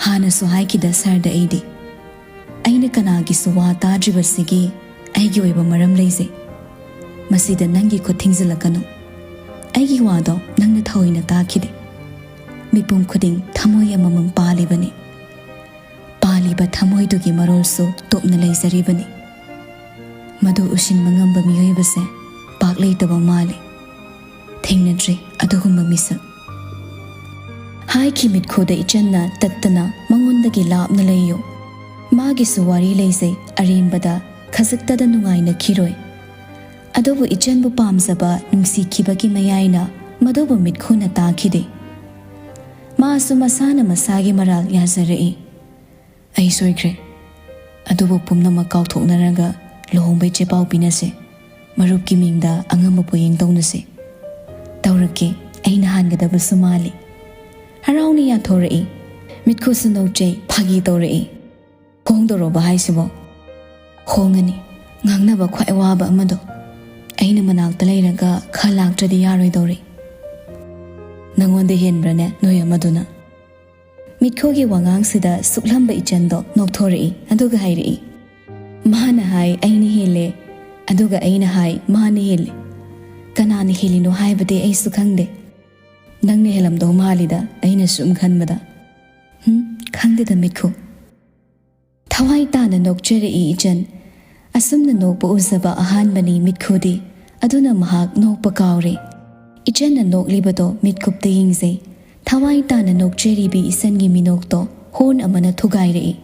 ꯍꯥꯟꯅꯁꯨ ꯍꯥꯏꯈꯤꯗ ꯁꯥꯔꯗ ꯑꯩꯗꯤ꯫ ꯑꯩꯅ ꯀꯅꯥꯒꯤꯁꯨ ꯋꯥ ꯇꯥꯗ꯭ꯔꯤꯕꯁꯤꯒꯤ ꯑꯩꯒꯤ ꯑꯣꯏꯕ ꯃꯔꯝ ꯂꯩꯖꯩ꯫ ꯃꯁꯤꯗ ꯅꯪꯒꯤ ꯈꯨꯠ ꯊꯤꯡꯖꯤꯜꯂꯛꯀꯅꯨ꯫ ꯑꯩꯒꯤ ꯋꯥꯗꯣ ꯅꯪꯅ ꯊꯑꯣꯏꯅ ꯇꯥꯈꯤꯗꯦ꯫ ꯃꯤꯄꯨꯝ ꯈꯨꯗꯤꯡ ꯊꯃꯣꯏ ꯑꯃꯃꯝ ꯄꯥꯜꯂꯤꯕꯅꯤ꯫ ꯄꯥꯜꯂꯤꯕ ꯊꯃꯣꯏꯗꯨꯒꯤ ꯃꯔꯣꯜꯁꯨ ꯇꯣꯞꯅ ꯂꯩꯖꯔꯤꯕꯅꯤ꯫ ꯃꯗꯨ ꯎꯁꯤꯟꯕ ꯉꯝꯕ ꯃꯤꯑꯣꯏꯕꯁꯦ ꯄꯥꯛ ꯂꯩꯇꯕ ꯃꯥꯜꯂꯤ꯫ ꯊꯦꯡꯅꯗ꯭ꯔꯤ ꯑꯗꯨꯒꯨꯝꯕ ꯃꯤꯁꯛ꯫" ꯍꯥꯏꯈꯤ ꯃꯤꯠꯈꯨꯗ ꯏꯆꯟꯅ ꯇꯠꯇꯅ, "ꯃꯉꯣꯟꯗꯒꯤ ꯂꯥꯞꯅ ꯂꯩꯌꯨ꯫ ꯃꯥꯒꯤꯁꯨ ꯋꯥꯔꯤ ꯂꯩꯖꯩ, ꯑꯔꯦꯝꯕꯗ ꯈꯖꯤꯛꯇꯗ ꯅꯨꯡꯉꯥꯏꯅꯈꯤꯔꯣꯏ꯫" ꯑꯗꯨꯕꯨ ꯏꯆꯟꯕꯨ ꯄꯥꯝꯖꯕ ꯅꯨꯡꯁꯤꯈꯤꯕꯒꯤ ꯃꯌꯥꯏꯅ ꯃꯗꯨꯕꯨ ꯃꯤꯠꯈꯨꯅ ꯇꯥꯈꯤꯗꯦ꯫ ꯃꯥꯁꯨ ꯃꯁꯥꯅ ꯃꯁꯥꯒꯤ ꯃꯔꯥꯜ ꯌꯥꯖꯔꯛꯏ꯫ "ꯑꯩ ꯁꯣꯏꯈ꯭ꯔꯦ꯫ ꯑꯗꯨꯕꯨ ꯄꯨꯝꯅꯃꯛ ꯀꯥꯎꯊꯣꯛꯅꯔꯒ ꯂꯨꯍꯣꯡꯕꯩ ꯆꯦꯄꯥꯎ ꯄꯤꯅꯁꯦ꯫ ꯃꯔꯨꯞꯀꯤ ꯃꯤꯡꯗ ꯑꯉꯝꯕ ꯄꯣꯌꯦꯡ ꯇꯧꯅꯁꯦ꯫" "ꯇꯧꯔꯛꯀꯦ, ꯑꯩꯅ ꯍꯥꯟꯒꯗꯕꯁꯨ ꯃꯥꯜꯂꯤ꯫" ꯍꯔꯥꯎꯅ ꯌꯥꯊꯣꯔꯛꯏ꯫ ꯃꯤꯠꯈꯨꯁꯨ ꯅꯧꯆꯩ, ꯐꯥꯒꯤ ꯇꯧꯔꯛꯏ꯫ "ꯍꯣꯡꯗꯣꯔꯣꯕ ꯍꯥꯏꯁꯤꯕꯣ?" "ꯍꯣꯡꯉꯅꯤ꯫ ꯉꯥꯡꯅꯕ ꯈ꯭ꯋꯥꯏ ꯋꯥꯕ ꯑꯃꯗꯣ꯫ ꯑꯩꯅ ꯃꯅꯥꯛꯇ ꯂꯩꯔꯒ ꯈ ꯂꯥꯛꯇ꯭ꯔꯗꯤ ꯌꯥꯔꯣꯏꯗꯧꯔꯤ꯫" "ꯅꯉꯣꯟꯗ ꯍꯦꯟꯕ꯭ꯔꯅꯦ ꯅꯣꯏ ꯑꯃꯗꯨꯅ?" ꯃꯤꯠꯈꯨꯒꯤ ꯋꯥꯉꯥꯡꯁꯤꯗ ꯁꯨꯛꯂꯝꯕ ꯏꯆꯟꯗꯣ ꯅꯣꯛꯊꯣꯔꯛꯏ, ꯑꯗꯨꯒ ꯍꯥꯏꯔꯛꯏ, "ꯃꯥꯅ ꯍꯥꯏ ꯑꯩꯅ ꯍꯦꯜꯂꯦ, ꯑꯗꯨꯒ ꯑꯩꯅ ꯍꯥꯏ ꯃꯥꯅ ꯍꯦꯜꯂꯦ꯫ ꯀꯅꯥꯅ ꯍꯦꯜꯂꯤꯅꯣ ꯍꯥꯏꯕꯗꯤ ꯑꯩꯁꯨ ꯈꯪꯗꯦ꯫ ꯅꯪꯅ ꯍꯦꯜꯂꯝꯗꯧ ꯃꯥꯜꯂꯤꯗ, ꯑꯩꯅ ꯁꯨꯝ ꯈꯟꯕꯗ꯫" "ꯍꯨꯝ, ꯈꯪꯗꯦꯗ ꯃꯤꯠꯈꯨ꯫" ꯊꯋꯥꯏ ꯇꯥꯅ ꯅꯣꯛꯆꯔꯛꯏ ꯏꯆꯟ꯫ ꯑꯁꯨꯝꯅ ꯅꯣꯛꯄ ꯎꯖꯕ ꯑꯍꯥꯟꯕꯅꯤ ꯃꯤꯠꯈꯨꯗꯤ, ꯑꯗꯨꯅ ꯃꯍꯥꯛ ꯅꯣꯛꯄ ꯀꯥꯎꯔꯦ꯫ ꯏꯆꯟꯅ ꯅꯣꯛꯂꯤꯕꯗꯣ ꯃꯤꯠꯀꯨꯞꯇ ꯌꯦꯡꯖꯩ꯫ ꯊꯋꯥꯏ ꯇꯥꯅ ꯅꯣꯛꯆꯔꯤꯕꯤ ꯏꯆꯟꯒꯤ ꯃꯤꯅꯣꯛꯇꯣ ꯍꯣꯔꯟ ꯑꯃꯅ ꯊꯨꯒꯥꯏꯔꯛꯏ꯫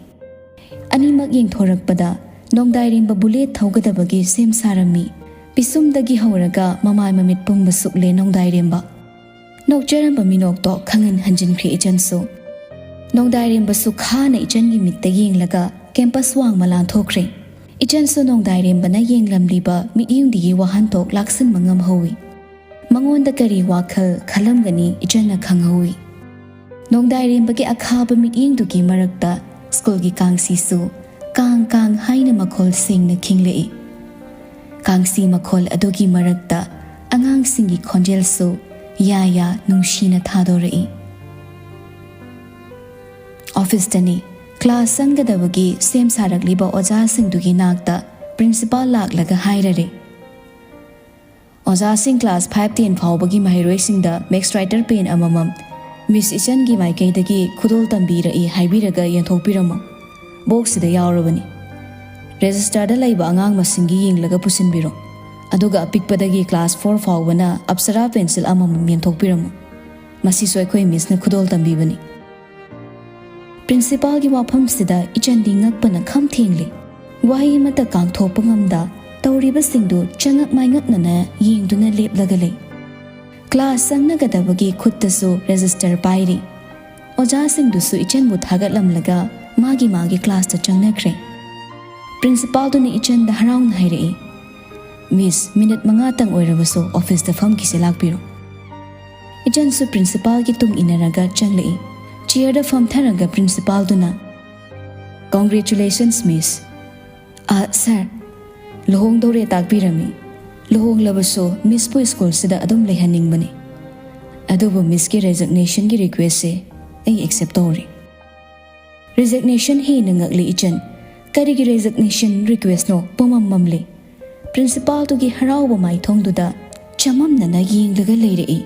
ꯑꯅꯤꯃꯛ ꯌꯦꯡꯊꯣꯔꯛꯄꯗ ꯅꯣꯡꯗꯥꯏꯔꯦꯝꯕ ꯕꯨꯂꯦꯠ ꯊꯧꯒꯗꯕꯒꯤ ꯁꯦꯝ ꯁꯥꯔꯝꯃꯤ꯫ ꯄꯤꯁꯨꯝꯗꯒꯤ ꯍꯧꯔꯒ ꯃꯃꯥꯏ ꯃꯃꯤꯠ ꯄꯨꯝꯕ ꯁꯨꯛꯂꯦ ꯅꯣꯡꯗꯥꯏꯔꯦꯝꯕ꯫ ꯅꯣꯛꯆꯔꯝꯕ ꯃꯤꯅꯣꯛꯇꯣ ꯈꯪꯍꯟ ꯍꯟꯖꯤꯟꯈ꯭ꯔꯦ ꯏꯆꯟꯁꯨ꯫ ꯅꯣꯡꯗꯥꯏꯔꯦꯝꯕꯁꯨ ꯈꯥꯅ ꯏꯆꯟꯒꯤ ꯃꯤꯠꯇ ꯌꯦꯡꯂꯒ ꯀꯦꯝꯄꯁ ꯋꯥꯡꯃ ꯂꯥꯟꯊꯣꯛꯈ꯭ꯔꯦ꯫ ꯏꯆꯟꯁꯨ ꯅꯣꯡꯗꯥꯏꯔꯦꯝꯕꯅ ꯌꯦꯡꯂꯝꯂꯤꯕ ꯃꯤꯠꯌꯦꯡꯗꯨꯒꯤ ꯋꯥꯍꯟꯊꯣꯛ ꯂꯥꯛꯁꯤꯟꯕ ꯉꯝꯍꯧꯏ꯫ ꯃꯉꯣꯟꯗ ꯀꯔꯤ ꯋꯥꯈꯜ ꯈꯜꯂꯝꯒꯅꯤ ꯏꯆꯟꯅ ꯈꯪꯍꯧꯏ꯫ ꯅꯣꯡꯗꯥꯏꯔꯦꯝꯕꯒꯤ ꯑꯈꯥꯕ ꯃꯤꯠꯌꯦꯡꯗꯨꯒꯤ ꯃꯔꯛꯇ ꯁ꯭ꯀꯨꯜꯒꯤ ꯀꯥꯡꯁꯤꯁꯨ ꯀꯥꯡ ꯀꯥꯡ ꯍꯥꯏꯅ ꯃꯈꯣꯜ ꯁꯦꯡꯅ ꯈꯤꯡꯂꯛꯏ꯫ ꯀꯥꯡꯁꯤ ꯃꯈꯣꯜ ꯑꯗꯨꯒꯤ ꯃꯔꯛꯇ ꯑꯉꯥꯡꯁꯤꯡꯒꯤ ꯈꯣꯟꯖꯦꯜꯁꯨ ꯌꯥ ꯌꯥ ꯅꯨꯡꯁꯤꯅ ꯊꯥꯗꯣꯔꯛꯏ꯫ ꯑꯣꯐꯤꯁꯇꯅꯤ꯫ ꯀ꯭ꯂꯥꯁ ꯆꯪꯒꯗꯕꯒꯤ ꯁꯦꯝ ꯁꯥꯔꯛꯂꯤꯕ ꯑꯣꯖꯥꯁꯤꯡꯗꯨꯒꯤ ꯅꯥꯛꯇ ꯄ꯭ꯔꯤꯟꯁꯤꯄꯥꯜ ꯂꯥꯛꯂꯒ ꯍꯥꯏꯔꯔꯦ, "ꯑꯣꯖꯥꯁꯤꯡ ꯀ꯭ꯂꯥꯁ ꯐꯥꯏꯚ ꯇꯦꯟ ꯐꯥꯎꯕꯒꯤ ꯃꯍꯩꯔꯣꯏꯁꯤꯡꯗ ꯃꯦꯛꯁ ꯔꯥꯏꯇꯔ ꯄꯦꯟ ꯑꯃꯃꯝ ꯃꯤꯁ ꯏꯆꯟꯒꯤ ꯃꯥꯏꯀꯩꯗꯒꯤ ꯈꯨꯗꯣꯜ ꯇꯝꯕꯤꯔꯛꯏ ꯍꯥꯏꯕꯤꯔꯒ ꯌꯦꯟꯊꯣꯛꯄꯤꯔꯝꯃꯨ꯫ ꯕꯣꯛꯁꯁꯤꯗ ꯌꯥꯎꯔꯕꯅꯤ꯫ ꯔꯦꯖꯤꯁꯇꯔꯗ ꯂꯩꯕ ꯑꯉꯥꯡ ꯃꯁꯤꯡꯒꯤ ꯌꯦꯡꯂꯒ ꯄꯨꯁꯤꯟꯕꯤꯔꯣ꯫ ꯑꯗꯨꯒ ꯑꯄꯤꯛꯄꯗꯒꯤ ꯀ꯭ꯂꯥꯁ ꯐꯣꯔ ꯐꯥꯎꯕꯅ ꯑꯞꯁꯔꯥ ꯄꯦꯟꯁꯤꯜ ꯑꯃꯃꯝ ꯌꯦꯟꯊꯣꯛꯄꯤꯔꯝꯃꯨ꯫ ꯃꯁꯤꯁꯨ ꯑꯩꯈꯣꯏ ꯃꯤꯁꯅ ꯈꯨꯗꯣꯜ ꯇꯝꯕꯤꯕꯅꯤ꯫" ꯄ꯭ꯔꯤꯟꯁꯤꯄꯥꯜꯒꯤ ꯋꯥꯐꯝꯁꯤꯗ ꯏꯆꯟꯗꯤ ꯉꯛꯄꯅ ꯈꯝ ꯊꯦꯡꯂꯦ꯫ ꯋꯥꯍꯩ ꯑꯃꯠꯇ ꯀꯥꯡꯊꯣꯛꯄ ꯉꯝꯗ ꯇꯧꯔꯤꯕꯁꯤꯡꯗꯨ ꯆꯉꯛ ꯃꯥꯏꯉꯛꯅꯅ ꯌꯦꯡꯗꯨꯅ ꯂꯦꯞꯂꯒ ꯂꯩ꯫ Class ꯆꯪꯅꯒꯗꯕꯒꯤ ꯈꯨꯠꯇꯁꯨ register ꯄꯥꯏꯔꯤ꯫ ꯑꯣꯖꯥꯁꯤꯡꯗꯨꯁꯨ ꯏꯆꯟꯕꯨ ꯊꯥꯒꯠꯂꯝꯂꯒ ꯃꯥꯒꯤ ꯃꯥꯒꯤ ꯀ꯭ꯂꯥꯁꯇ ꯆꯪꯅꯈ꯭ꯔꯦ꯫ ꯄ꯭ꯔꯤꯟꯁꯤꯄꯥꯜꯗꯨꯅ ꯏꯆꯟꯗ ꯍꯔꯥꯎꯅ ꯍꯥꯏꯔꯛꯏ, "ꯃꯤꯁ, ꯃꯤꯅꯤꯠ ꯃꯉꯥꯇꯪ ꯑꯣꯏꯔꯕꯁꯨ ꯑꯣꯐꯤꯁꯇ ꯐꯝꯈꯤꯁꯦ, ꯂꯥꯛꯄꯤꯔꯣ꯫" ꯏꯆꯟꯁꯨ ꯄ꯭ꯔꯤꯟꯁꯤꯄꯥꯜꯒꯤ ꯇꯨꯡ ꯏꯟꯅꯔꯒ ꯆꯪꯂꯛꯏ꯫ ꯆꯤꯌꯔꯗ ꯐꯝꯊꯔꯒ ꯄ꯭ꯔꯤꯟꯁꯤꯄꯥꯜꯗꯨꯅ, "Congratulations, ꯃꯤꯁ꯫" "ꯑ, ꯁꯥꯔ, ꯂꯨꯍꯣꯡꯗꯧꯔꯦ ꯇꯥꯛꯄꯤꯔꯝꯃꯤ꯫ ꯂꯨꯍꯣꯡꯂꯕꯁꯨ ꯃꯤꯁꯄꯨ ꯁ꯭ꯀꯨꯜꯁꯤꯗ ꯑꯗꯨꯝ ꯂꯩꯍꯟꯅꯤꯡꯕꯅꯤ꯫ ꯑꯗꯨꯕꯨ ꯃꯤꯁꯀꯤ ꯔꯦꯖꯤꯒꯅꯦꯁꯟꯒꯤ ꯔꯤꯀ꯭ꯋꯦꯁꯁꯦ ꯑꯩ ꯑꯦꯛꯁꯦꯞ ꯇꯧꯔꯦ꯫" ꯔꯦꯖꯤꯒꯅꯦꯁꯟ ꯍꯦꯟꯅ ꯉꯛꯂꯤ ꯏꯆꯟ꯫ ꯀꯔꯤꯒꯤ ꯔꯦꯖꯤꯒꯅꯦꯁꯟ ꯔꯤꯀ꯭ꯋꯦꯁꯅꯣ? ꯄꯨꯃꯝ ꯃꯝꯂꯤ꯫ ꯄ꯭ꯔꯤꯟꯁꯤꯄꯥꯜꯗꯨꯒꯤ ꯍꯔꯥꯎꯕ ꯃꯥꯏꯊꯣꯡꯗꯨꯗ ꯆꯃꯝꯅꯅ ꯌꯦꯡꯂꯒ ꯂꯩꯔꯛꯏ꯫